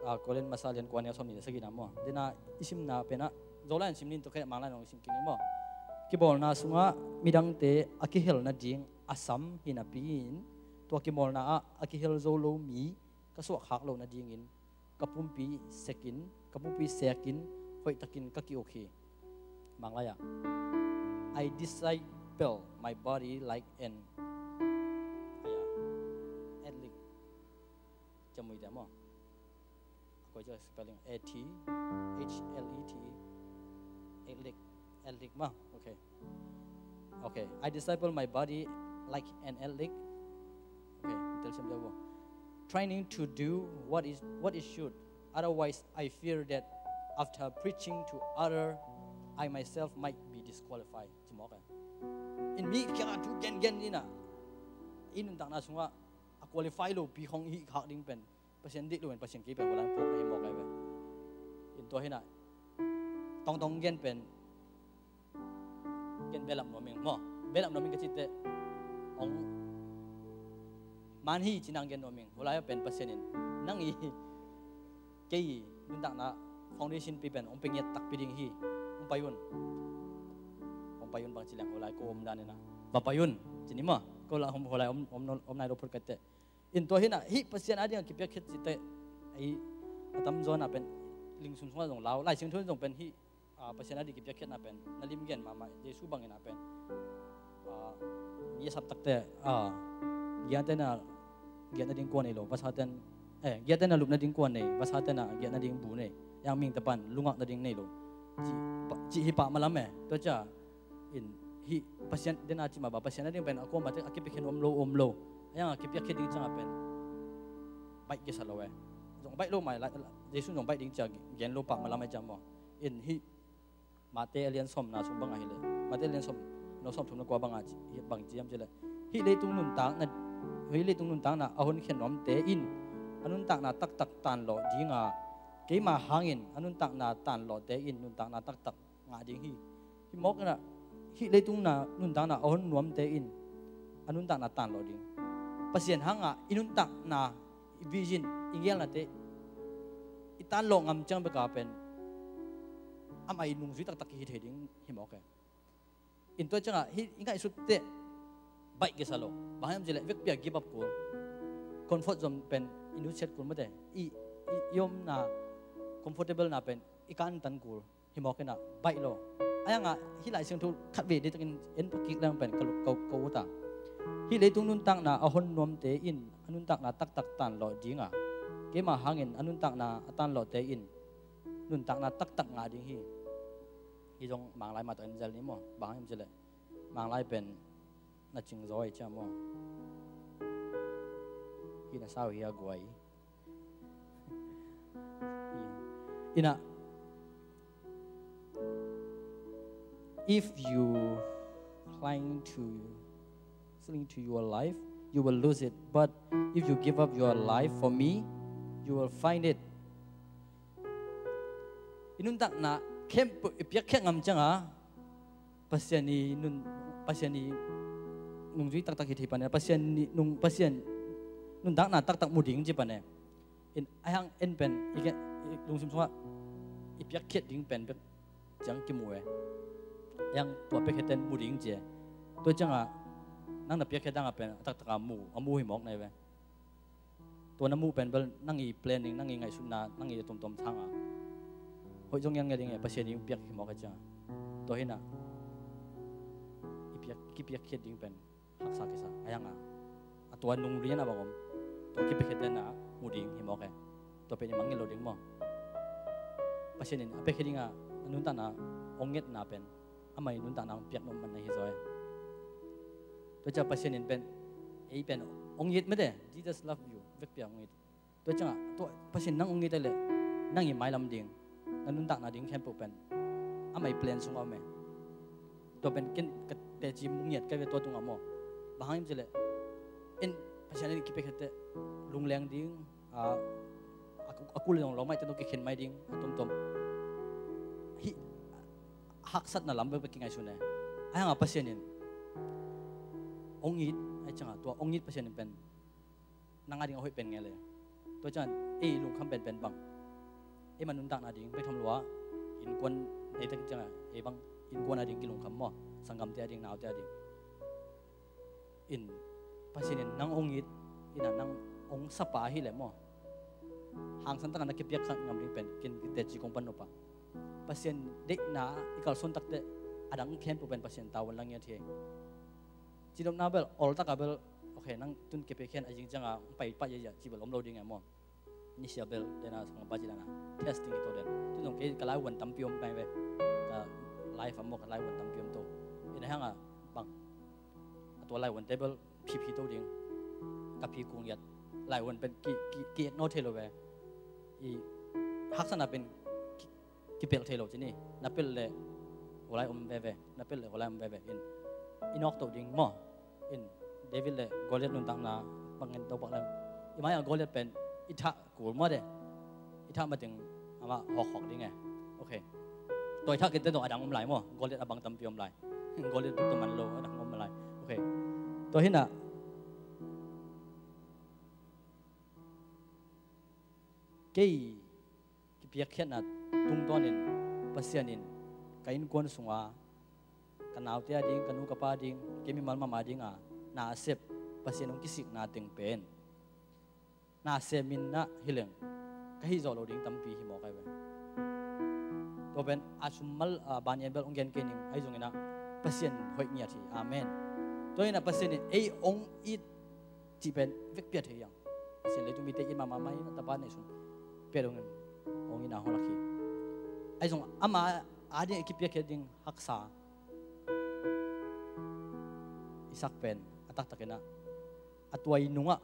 A, Korin masa lian kua neu sawmnih le sagihna maw. Dena i simna penah Zolai in sim nin tua kei Manglai nong sim kik ni maw. Kibawlna sungah midangte a kihel nading a sam hi napi in tua kibawlna ah a kihel zo lo mi ka suahkhak loh nadingin ka pumpi sekin, ka pumpi sekin hoihtakin ka ki-uk hi. Manglai ah, "I disciple my body like an," aya, athlete. Ciamui te maw? A koi cia spelling, A T H L E T E. Athlete. Athlete maw? Okay. Okay. "I disciple my body like an athlete." Okay. Tel sem deuh. "Training to do what is, what is should. Otherwise, I fear that after preaching to other, I myself might be disqualified." Ci mawk e. In mi kiangah thu gengen inah, i nuntakna sungah a qualify lo pi khong hih khak ding pen Pasian deih lo in Pasian kei pen hua lai puak na hi mawk ai ve. In tua hinah tongtong gen pen, gen belap nuam ing maw? Belap nuam ing ka cih teh hong man hi ci nang gen nuam ing. Hua lai pen Pasian in nang i kei nuntakna foundation pi pen hong pia ngiat takpi ding hi. Hong pai un. Hong pai un bang ci leng hua lai ko om dan inah, "Va pai un," ci ni maw? Ko la hua lai om, om, om nai lo phot ka teh. In tua hinah hih Pasian a dingah kipiakkhiat cih teh, ei, a tamzaw inah pen ling sum sungah zong lau, Lai Siangtho in zong pen hih, ah, Pasian a ding kipiakkhiatna pen na lim gen mahmah, Jesu bangin ah pen, ah, mi a sap takte, ah, giate na giat nading kua nei lo, vasa ten, eh, giate na lup nading kua nei, vasa ten ah giat nading bu nei, yang mingte pan lungak nading nei lo, cih, cih hi pah malam e. Tua cia in hih Pasian dena cih mah ba, Pasian a ding pen a kuamah te a kipiakkhiat om lo, om lo. A yang a kipiakkhiat ding ciangah pen baih kisa lo e. Zong baih lo mai, Jesu zong baih ding cia gen lo pah malam e cia maw? In hih Mate a lian sawmna sung bangah hileh, Mate a lian sawm, no sawmthum na kua bangah ci, bang ciam cileh, hih leitung nuntakna, hih leitung nuntakna a honkhiat nuamte in a nuntakna taktak tanlawh dinga, keima hangin a nuntakna tanlawhte in nuntakna taktak ngah ding hi. Hih mawk inah hih leitung na nuntakna a hon nuamte in a nuntakna tanlawh ding. Pasian hangah i nuntakna, i vision, i ngelnate i tanlawh ngam ciang beka pen amah i nungzui taktak kihi thei ding hi mawk e. In tua ciangah hih i ngaihsut teh baih kisa lo. Bang hiam cileh vekpi a give up kul. Comfort zone pen i nusiat kul mate. I, i, i omna comfortable na pen i kantan kul. Hi mawk inah baih lo. A yangah hih Lai Siangtho khatvei deitakin en pakik leng pen ka, ka, ka ut a, hih leitung nuntakna a hon nuamte in a nuntakna taktak tanlawh dinga, keima hangin a nuntakna a tanlawhte in nuntakna taktak ngah ding hi. Hih zong Manglai mah tawh en zel ni maw? Bang hang hiam cileh Manglai pen na cingzaw hi cia maw? Hih na sau hi a guai. Inah, if you cling to, cling to your life, you will lose it. But if you give up your life for me, you will find it. I nuntakna khempeuh i piakkhiat ngam cianga Pasian i nun, Pasian i nungzui taktak hi thei pane, Pasian i nung, Pasian nuntakna taktak mu ding ci pane. In a hang en pen i ke, i lungsim sungah i piakkhiat ding pen bek ciang kimu e. A hang tua piakkhiat ten mu ding ci e. Tua cianga nang na piakkhiat danga pen a taktak a mu, a mu hi mawk nai ve. Tua na muh pen bel nang i planning, nang i ngaihsutna, nang i a tomtom sanga hoih zong ngiangngia ding e, Pasian i piak hi mawk a cianga. Tua hinah i piak, kipiakkhiat ding pen haksa kisa a yanga, a tua nung lian a bang om, tua kipiakkhiat lian a mu ding hi mawk e. Tua pen i mangngilh lo ding maw? Pasian in a piakkhiat dinga a nuntakna ong ngetna pen amah i nuntakna ong piak nop man na hi zaw e. Tua cia Pasian in pen, ei pen ong it mete, Jesus love you, vekpi a ong it. Tua ciangah tua Pasian nang ong it a leh nang i mailam ding, na nuntakna ding khempeuh pen amah i plan sungah om e. Tua pen ken ka teci mu ngiat ka ve tua tungah maw? Bang hang hiam cileh en Pasian in kipiakkhiat teh lungleng ding, a, a, a kul zong lo maite tawh kikhen mai ding a tomtom. Hih haksatna lam bek bek kingaihsun e. A hanga Pasian in ong it, a ciangah tua ong it Pasian in pen nang a ding a hoih pen ngel e. Tua ciang ei lungkham penpen bang, ei ma nuntakna ding bek tham lua, innkuan nei tak ciangah ei bang innkuan a ding kilungkham maw, sanggamte a ding, naute a ding. In Pasian in nang ong it, ina nang ong sapa hileh maw, hangsan taka na kipiak khat ngam ding pen kin teci kong pan nop a. Pasian deihna i kalsuan takteh a dang khempeuh pen Pasian tavuan la ngiat hi. Cinopna bel, oltak a bel, okay, nang tun kipiakhia in a zing ciang a pai pah ziahziah cih bel om lo ding e maw. Nisia bel, dena sang ba ci dana, testing hi to den. Tun zong kei ka laivuan tampi om pai ve. Ka life a maw ka laivuan tampi om to. Ina hang a bang. A tua laivuan te bel phiphi to ding. Ka phi kung yat. Laivuan pen ki, ki, ki ignore thei lo ve. I haksatna pen ki, kipelh thei lo ci ni. Na pelh le, tua lai om veve. Na pelh le, tua lai om veve. In, i nawk to ding maw. In, David le Goliath nuntakna bangin to bang lem. I mai a Goliath pen, i thah kul maw de. I thah mateng, ama hawkhawk ding e. Okay. Tua i thah kinte to a dang om lai maw. Goliath a bang tampi om lai. Goliath bek to man lo, a dang om lai. Okay. Tua hi na. Kei kipiakkhiatna tungtawnin Pasian in ka innkuan sunga ka naute a ding, ka nu ka pa ding, kei mimal mahmah dinga na a sep Pasian hong kisikna teng pen na a semin na hileng ka hih zawh lo ding tampi hi mawk ai ve. Tua pen a summal a ban en bel hong gen kei ning, ahi zongin ah Pasian hoih ngiat hi. Amen. Tua in ah Pasian in ei hong it cih pen vekpi a thei hiang. Pasian leitung mite it mahmah mai, a tapa neihsun pia dongin hong itna hong lak hi. Ahi zong ama ading i kipiakkhiat ding haksa Isak pen a taktakin ah a tuai nungah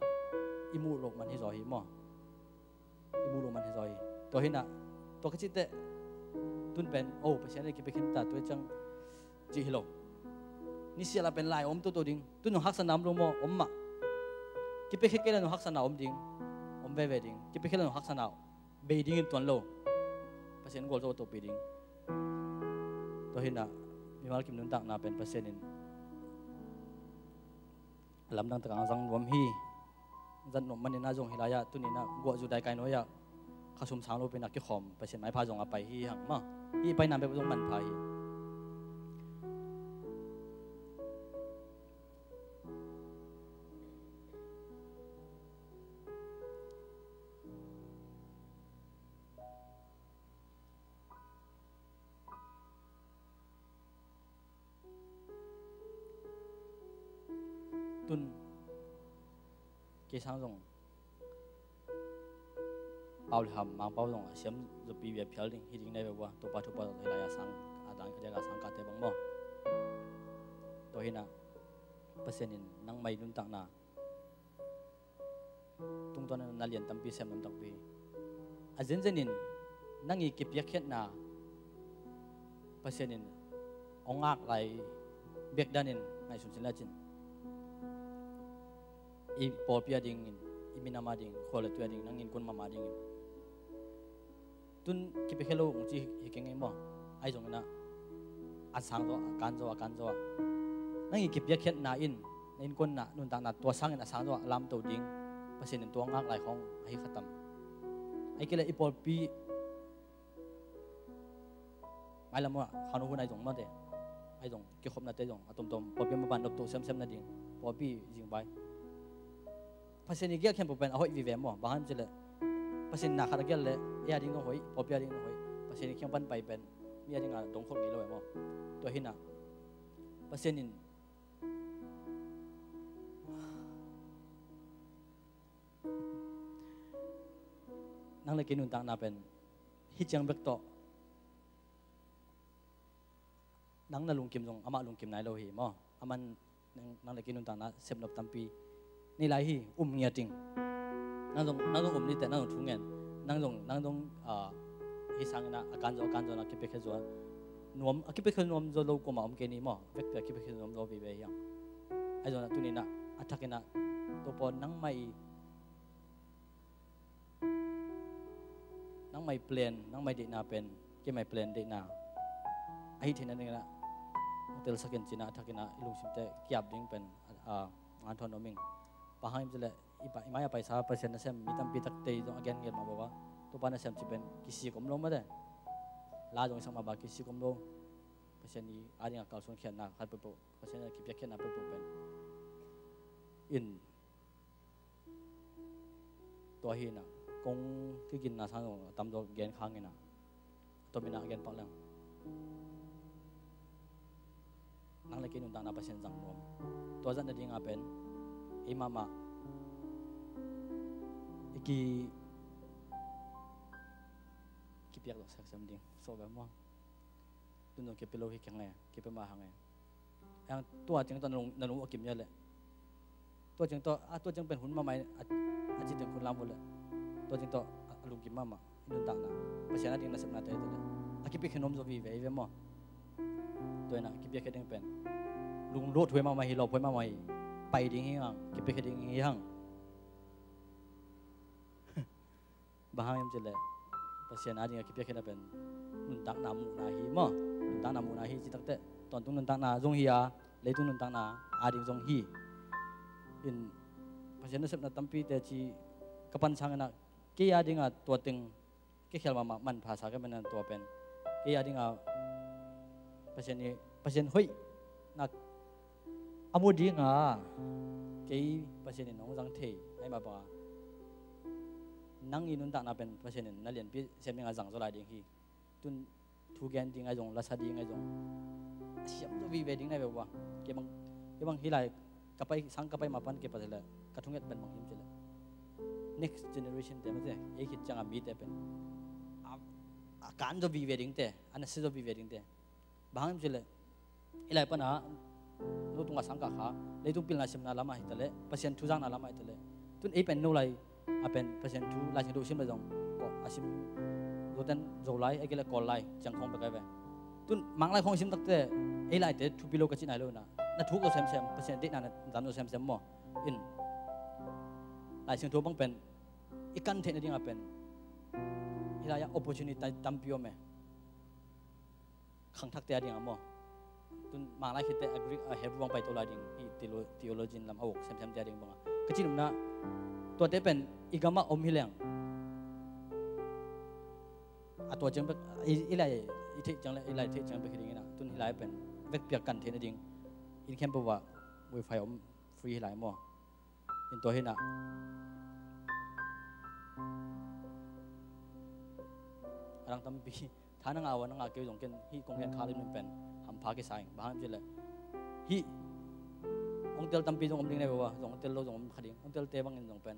i muh loh man hi zaw hi maw. I muh loh man hi zaw hi. Tua hi na, tua ka cih teh tun pen, oh, Pasian in kipiakkhiat ta, tua ciang cih hi lo. Nisiala pen lai om toto ding. Tun nong haksatna om lo maw, om mah. Kipiakkhiat kei le nong haksatna om ding. Om veve ding. Kipiakkhiat le nong haksatna bei dingin tuan lo. Pasian gualzo topi ding. Tua hi na, mimal kim nuntakna pen Pasian in lamdang takah zang nuam hi. Zat nuam manin ah zong hi lai-ah tuni-in ah guah zu dai kai nuai-ah khasum sang lo pi-in ah kikhawm Pasian maipha zong a pai hi hang maw. Hih paina bek zong manpha hi. Tun kei sang zong pau le ham Mangpau zong a siam zopi bia phial ding hi ding nai ve ua, Topa thupha zong hi lai-a sang a dan ka diak a sang kate bang maw. Tua hi na Pasian in nangmai nuntakna tungtawn na lian tampi sem lam takpi hi. A zenzen in nang i kipiakkhiatna Pasian in hong ngak lai bek danin ngaihsun sin la cin. I pawlpi a dingin, i minam a ding, khua le tui a ding, nang innkuan mahmah dingin. Tun kipiakhia lo ung ci hi keng ei maw. Ahi zongin ah a sang zaw, a kan zaw, a kan zaw ah nang i kipiakkhiatna in na innkuanna nuntakna tua sangin a sang zaw ah a lamto ding Pasian in tua ngak lai khawng ahi khatam. Ahi kei le i pawlpi mailam ah khanu hun ahi zong mawte, ahi zong kikhopnate zong a tomtom pawlpi maban nopto semsem nading pawlpi zingbai. Pasian i giak khempeuh pen a hoih vive maw. Bang hang hiam cih leh Pasian na khat a giat leh ei a ding zong hoih, pawlpi a ding zong hoih. Pasian i kiang pan pai pen mi a ding a dong khol ngei lo e maw. Tua hi na Pasian in nang le kei nuntakna pen hih ciang bek tawh nang na lungkim zong amah lungkim nai lo hi maw. Aman nang, nang le kei nuntakna sepnop tampi nei lai hi, um ngiat ding. Nang zong, nang zong um ni teh, nang zong thu ngen. Nang zong, nang zong, ah, hih sangin ah a kan zaw, a kan zaw na kipiakhia zaw nuam, a kipiakhia nuam zaw lo kuamah om kei ni maw. Vekpi a kipiakhia nuam zaw vive hiang. Ahi zong ah tuni-in ah a thakin ah Topa nangmai i nangmai plan, nangmai deihna pen keimai plan deihna ahi theihna dingin ah hong telsak in ci-in ah a thakin ah i lungsimte kiap ding pen, a, a, nganthawn om ing. Bang hang hiam cih leh i pa, i mai a paisa Pasian nasem mi tampi takte zong a gen ngel mah bawk a, Topa nasem cih pen kisik om lo mawte. La zong i sak mah bang kisik om lo. Pasian i a ding a kalsuan khiatna khat peuhpeuh, Pasian a kipiakkhiatna peuhpeuh pen in tua hi na, kong kiginna sang zong a tamzaw gen khang in ah, a Tua minah gen pak leng, nang le kei nuntakna Pasian zang nuam. Tua zat nadinga pen ei mahmah i ki, kipiak zawh semsem ding. Sawh ve maw. Tun zong kipia lo hi keng e, kipia mah hang e. Hang tua ciang tawh na lung, na lung a kim ia leh, tua ciang tawh, a, tua ciang pen hun mahmah a, a ci teng hun lam uh leh, tua ciang tawh a, a lungkim mahmah. I nuntakna Pasian a ding nasepnate tawh leh a kipiakhia nuam zaw vive hi ve maw. Tua inah kipiakhia ding pen lungluat huai mahmah hi, lawphuai mahmah hi. Pai ding hi hang, kipiakhia ding hi hang. Bang hang hiam cih leh Pasian a ding a kipiakhia pen nuntakna muhna hi maw. Nuntakna muhna hi cih takteh tawntung nuntakna zong hi a, leitung nuntakna a ding zong hi. In Pasian nasepna tampite ci ka pan sang inah kei a dingah tua teng kikhial mahmah manpha sa ka pen a tua pen kei a dingah Pasian i, Pasian hoih nak a mu dinga kei Pasian in hong zang thei ahih mah banga nang i nuntakna pen Pasian in na lianpi sem dinga zang zaw lai ding hi. Tun thu gen ding ahi zong, lasa ding ahi zong, a siam zaw vive ding na hi ve ua. Kei bang, kei bang hih lai ka pai, sang ka pai ma pan kei pa leh ka thunget pen bang hiam cih leh next generation te mate, ei khit cianga mite pen a, a kan zaw vive dingte, a nasia zaw vive dingte. Bang hang hiam cih leh i lai pana no tungah sang kah kha, leitung pilna simna lamah hi ta leh, Pasian thu zakna lamah hi ta leh, tun ei pen no lai a pen Pasian thu Lai Siangtho sim leh zong kawh a sim, Zoten Zolai, ei kei leh Kawllai ciang khawng bek ai ve. Tun Manglai khawng sim takteh ei laite thupi lo ka cihna hi lo inah na thuk zaw semsem, Pasian deihna na zam zaw semsem maw. In Lai Siangtho bang pen i kan theih nadingah pen hih lai-ah opportunity tampi om e. Khangthakte a dingah maw. Tun Manglai khitteh a Greek, a Hebrew hong paito lai ding hi, theolo-, theologian lam a uk semsemte a ding bangah ka cih nopna, tuate pen i gamah om hi leng a tua ciang bek i, i lai i theih ciang leh i lai theih ciang bek hi ding inah, tun hih lai pen vekpi a kan theih nading inn khempeuh ah wifi om, free hi lai maw. In tua hi inah a dang tampi tha na ngah ua, na ngah kei uh zong ken hih kong gen kha lim in pen hampha kisa ing. Bang hang hiam cih leh hih hong tel tampi zong om ding na hi ve ua, zong hong tel lo zong om kha ding, hong telte bangin zong pen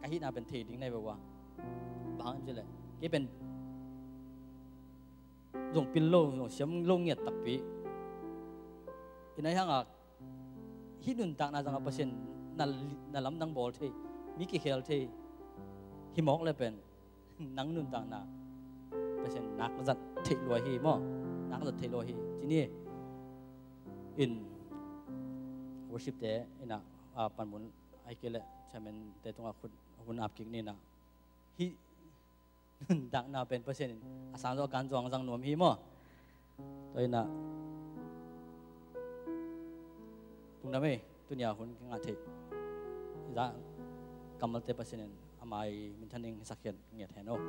ka hihna pen thei ding na hi ve ua. Bang hang hiam cih leh kei pen zong pil lo, zong siam lo ngiat takpi. Inah hih hangah hih nuntakna zangah Pasian na, na lamdang bawl thei, mi kikhel thei hi mawk leh pen nang nuntakna Pasian nak zat theih lua hi maw. Nak zat theih lua hi. Ci ni in worship te inah, a, panmun ahih kei leh chairman te tungah khut hun ap kik ni inah. Hih nuntakna pen Pasian in a sang zawh a kan zawh zang nuam hi maw. Tua inah lungdam ei, tuni-a hun kingah theih i zah kammalte Pasian in a mai minthan ding hi sak hiat ngiat hen aw.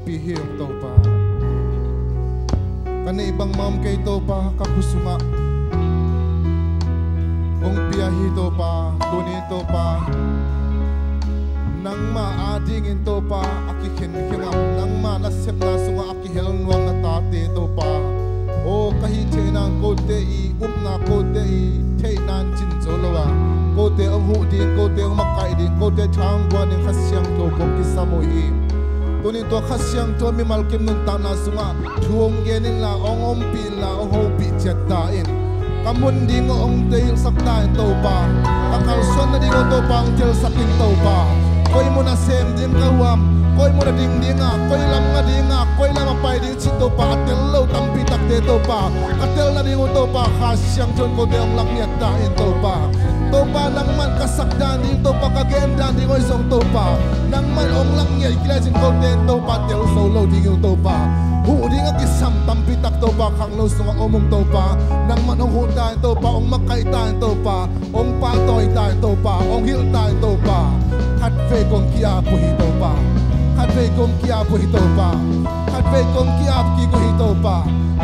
ompih hi ung Topa. Ka neih bangmah om kei Topa, ka khut sungah hong pia hi Topa. Tuni Topa, nangmah adingin Topa a kikhenkhen a, nangmah nasepna sungah a kihel nuam na tate Topa, aw ka hih theihna in kote i upna, kote i theihna in cin zo lo a, kote hong huh ding, kote hong makaih ding, kote tha hong guan ding Kha Siangtho kong kisam uh hi. Tunin tua Kha Siangtho mimal kim nuntakna sungah thu hong gen inla, hong ompih inla, hong hopih ciat ta in. Ka mun ding uh hong teihilhsak ta in Topa. Ka kalsuan nading uh Topa hong telsak in Topa. Koi mun a sem ding ka huam, koi mun a ding ding a, koi lam nga ding a, koi lam a pai ding cih Topa, a tel lo tampi takte Topa, ka tel nading uh Topa, Kha Siangtho in kote hong lak ngiat ta in Topa. Topa, nangman ka sak dan ding Topa, ka gen dan ding uh zong Topa, nangman hong lak ngiat kei le cin kote in Topa, tel zo lo ding uh Topa. Huh ding a kisam tampi tak Topa, khangno sungah om ung Topa, nangman hong huh ta in Topa, hong makaih ta in Topa, hong pahtawi ta in Topa, hong hilh ta in Topa. Khatvei kong ki-ap uh hi Topa. Khatvei kong ki-ap uh hi Topa. Khatvei kong ki-ap kik uh hi Topa.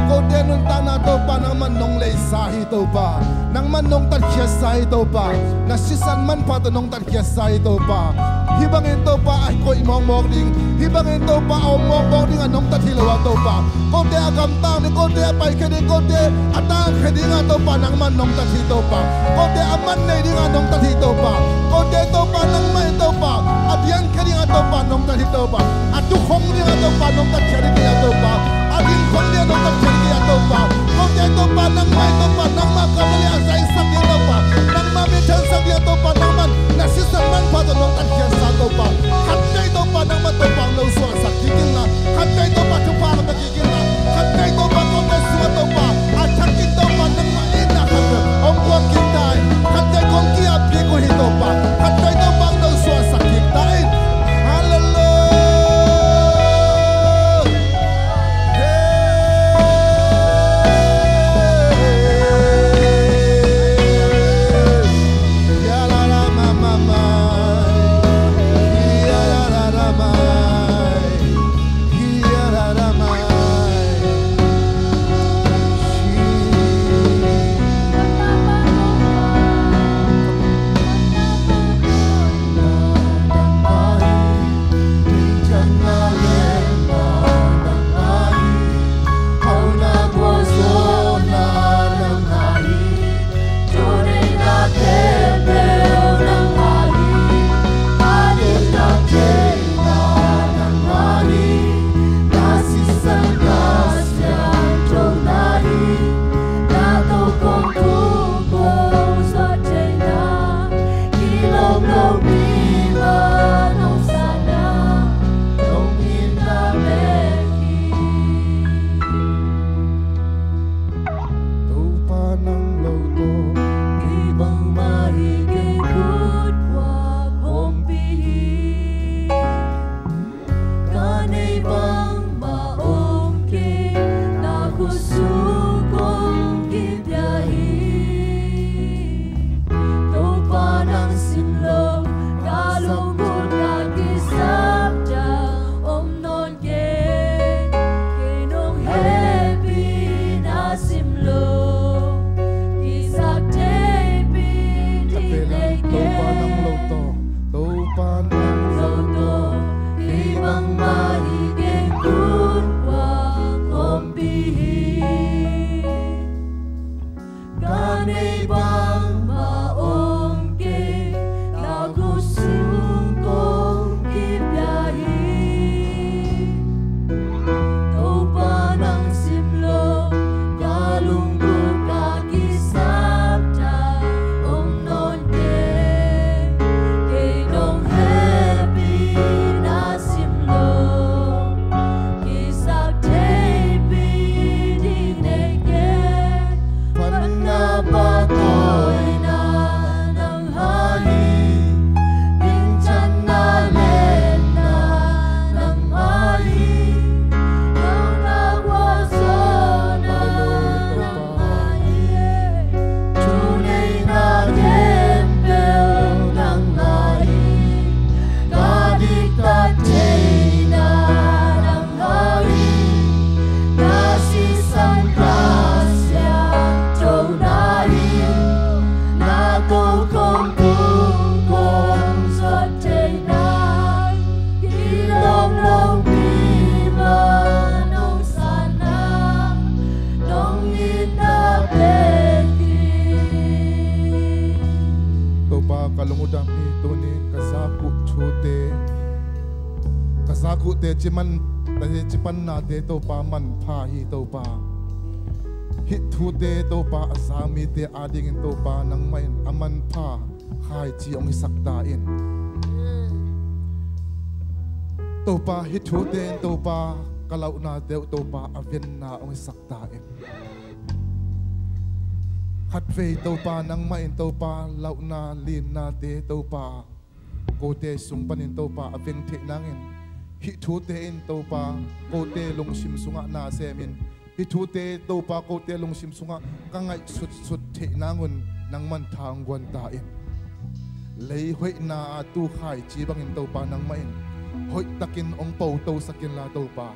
Kote nuntakna Topa, nangman nong leisa hi Topa. Nangman nong tatkhiatsa hi Topa. Na sisan manpha tawh nong tatkhiatsa hi Topa. Hih bangin Topa a koih mawkmawk ding, hih bangin Topa a om mawkmawk ding a nong tat hi lo a Topa. Kote a gamtang ding, kote a paikhia ding, kote a tangkhia ding a Topa, nangman nong tat hi Topa. Kote a man nei ding a nong tat hi Topa. Kote Topa, nangmah in Topa a diangkhia ding a Topa, nong tat hi Topa. A tukhong ding a Topa, nong tatkhia ding a Topa. A dingkhong ding a nong tatkhia ding a Topa. Kote Topa, nangmah in Topa, nangmah kammal a zaisak ding Topa, nangmah minthansak ding a Topa, nangman na sisan manpha tawh nong tatkhiatsa Topa. Khatvei Topa, nangmah Topa hong nosuahsak kik inla. Khatvei Topa thupha hong pia kik inla. Khatvei Topa kote sungah Topa a thakin Topa nangmah itna khat hong guan kik ta in. Khatvei kong ki-ap kik uh hi Topa. Khatvei Topa hong nosuahsak kik ta in. Halleluiah. Topa nang lo tawh kei bangmah hi, kei khut kua hong pi hi. Ka nei bangmah om kei, na khut sung kong kipia hi. Topa nang sim lo, ka lungput ka kisap ta om nawn kei. Kei nong hehpihna sim lo, kisap teipi ding nei kei. Topa nang lo tawh, Topa nang lo tawh, kei bangmah hi, kei khut kua hong pi hi. Ka nei bangmah om kei, na khut sung kong kipia hi. Topa nang sim lo, ka lungput ka kisap ta om nawn kei. Kei nong hehpihna sim lo, kisap teipi ding nei kei. Phatna pa tawh Kuhte ci man, tate ci pannate Topa manpha hi Topa. Hih thute Topa a za mite adingin Topa nangmah in a manpha khaici hong hisak ta in. Topa hih thute in Topa ka lauhnate uh Topa a venna hong hisak ta in. Khatvei Topa nangmah in Topa lauhna linnate Topa kote sung panin Topa a veng theih nangin hih thute in Topa kote lungsim sungah na semin hih thute Topa kote lungsim sungah ka ngaihsutsut theih nangun nangman tha hong guan ta in. Lei hoihna a tu khaici bangin Topa nangmah in hoihtakin hong po tosak inla Topa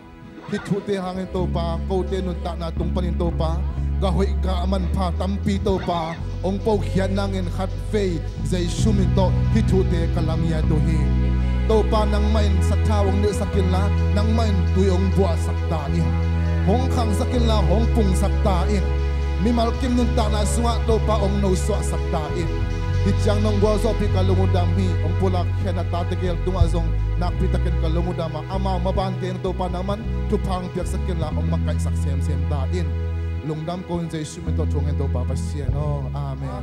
hih thute hangin Topa kote nuntakna tung panin Topa gah hoih gah manpha tampi Topa hong pokhiat nangin khatvei Jesu min tawh hih thute ka lam ngiat uh hi. Topa nangmah in sathau hong nilhsak inla nangmah in tui hong buahsak ta in. Hong khangsak inla hong pungsak ta in. Mimal kim nuntakna sungah Topa hong nosuahsak ta in. Hih ciang nong gualzawhpih ka lung uh dam hi. Hong pulak khiatna tate gel tungah zong nakpitakin ka lung uh dam a amau mabante in Topa nangman thupha hong piaksak inla hong makaihsak semsem ta in. Lungdam ko in Jesu min tawh thu ngen Topa Pasian aw. Amen.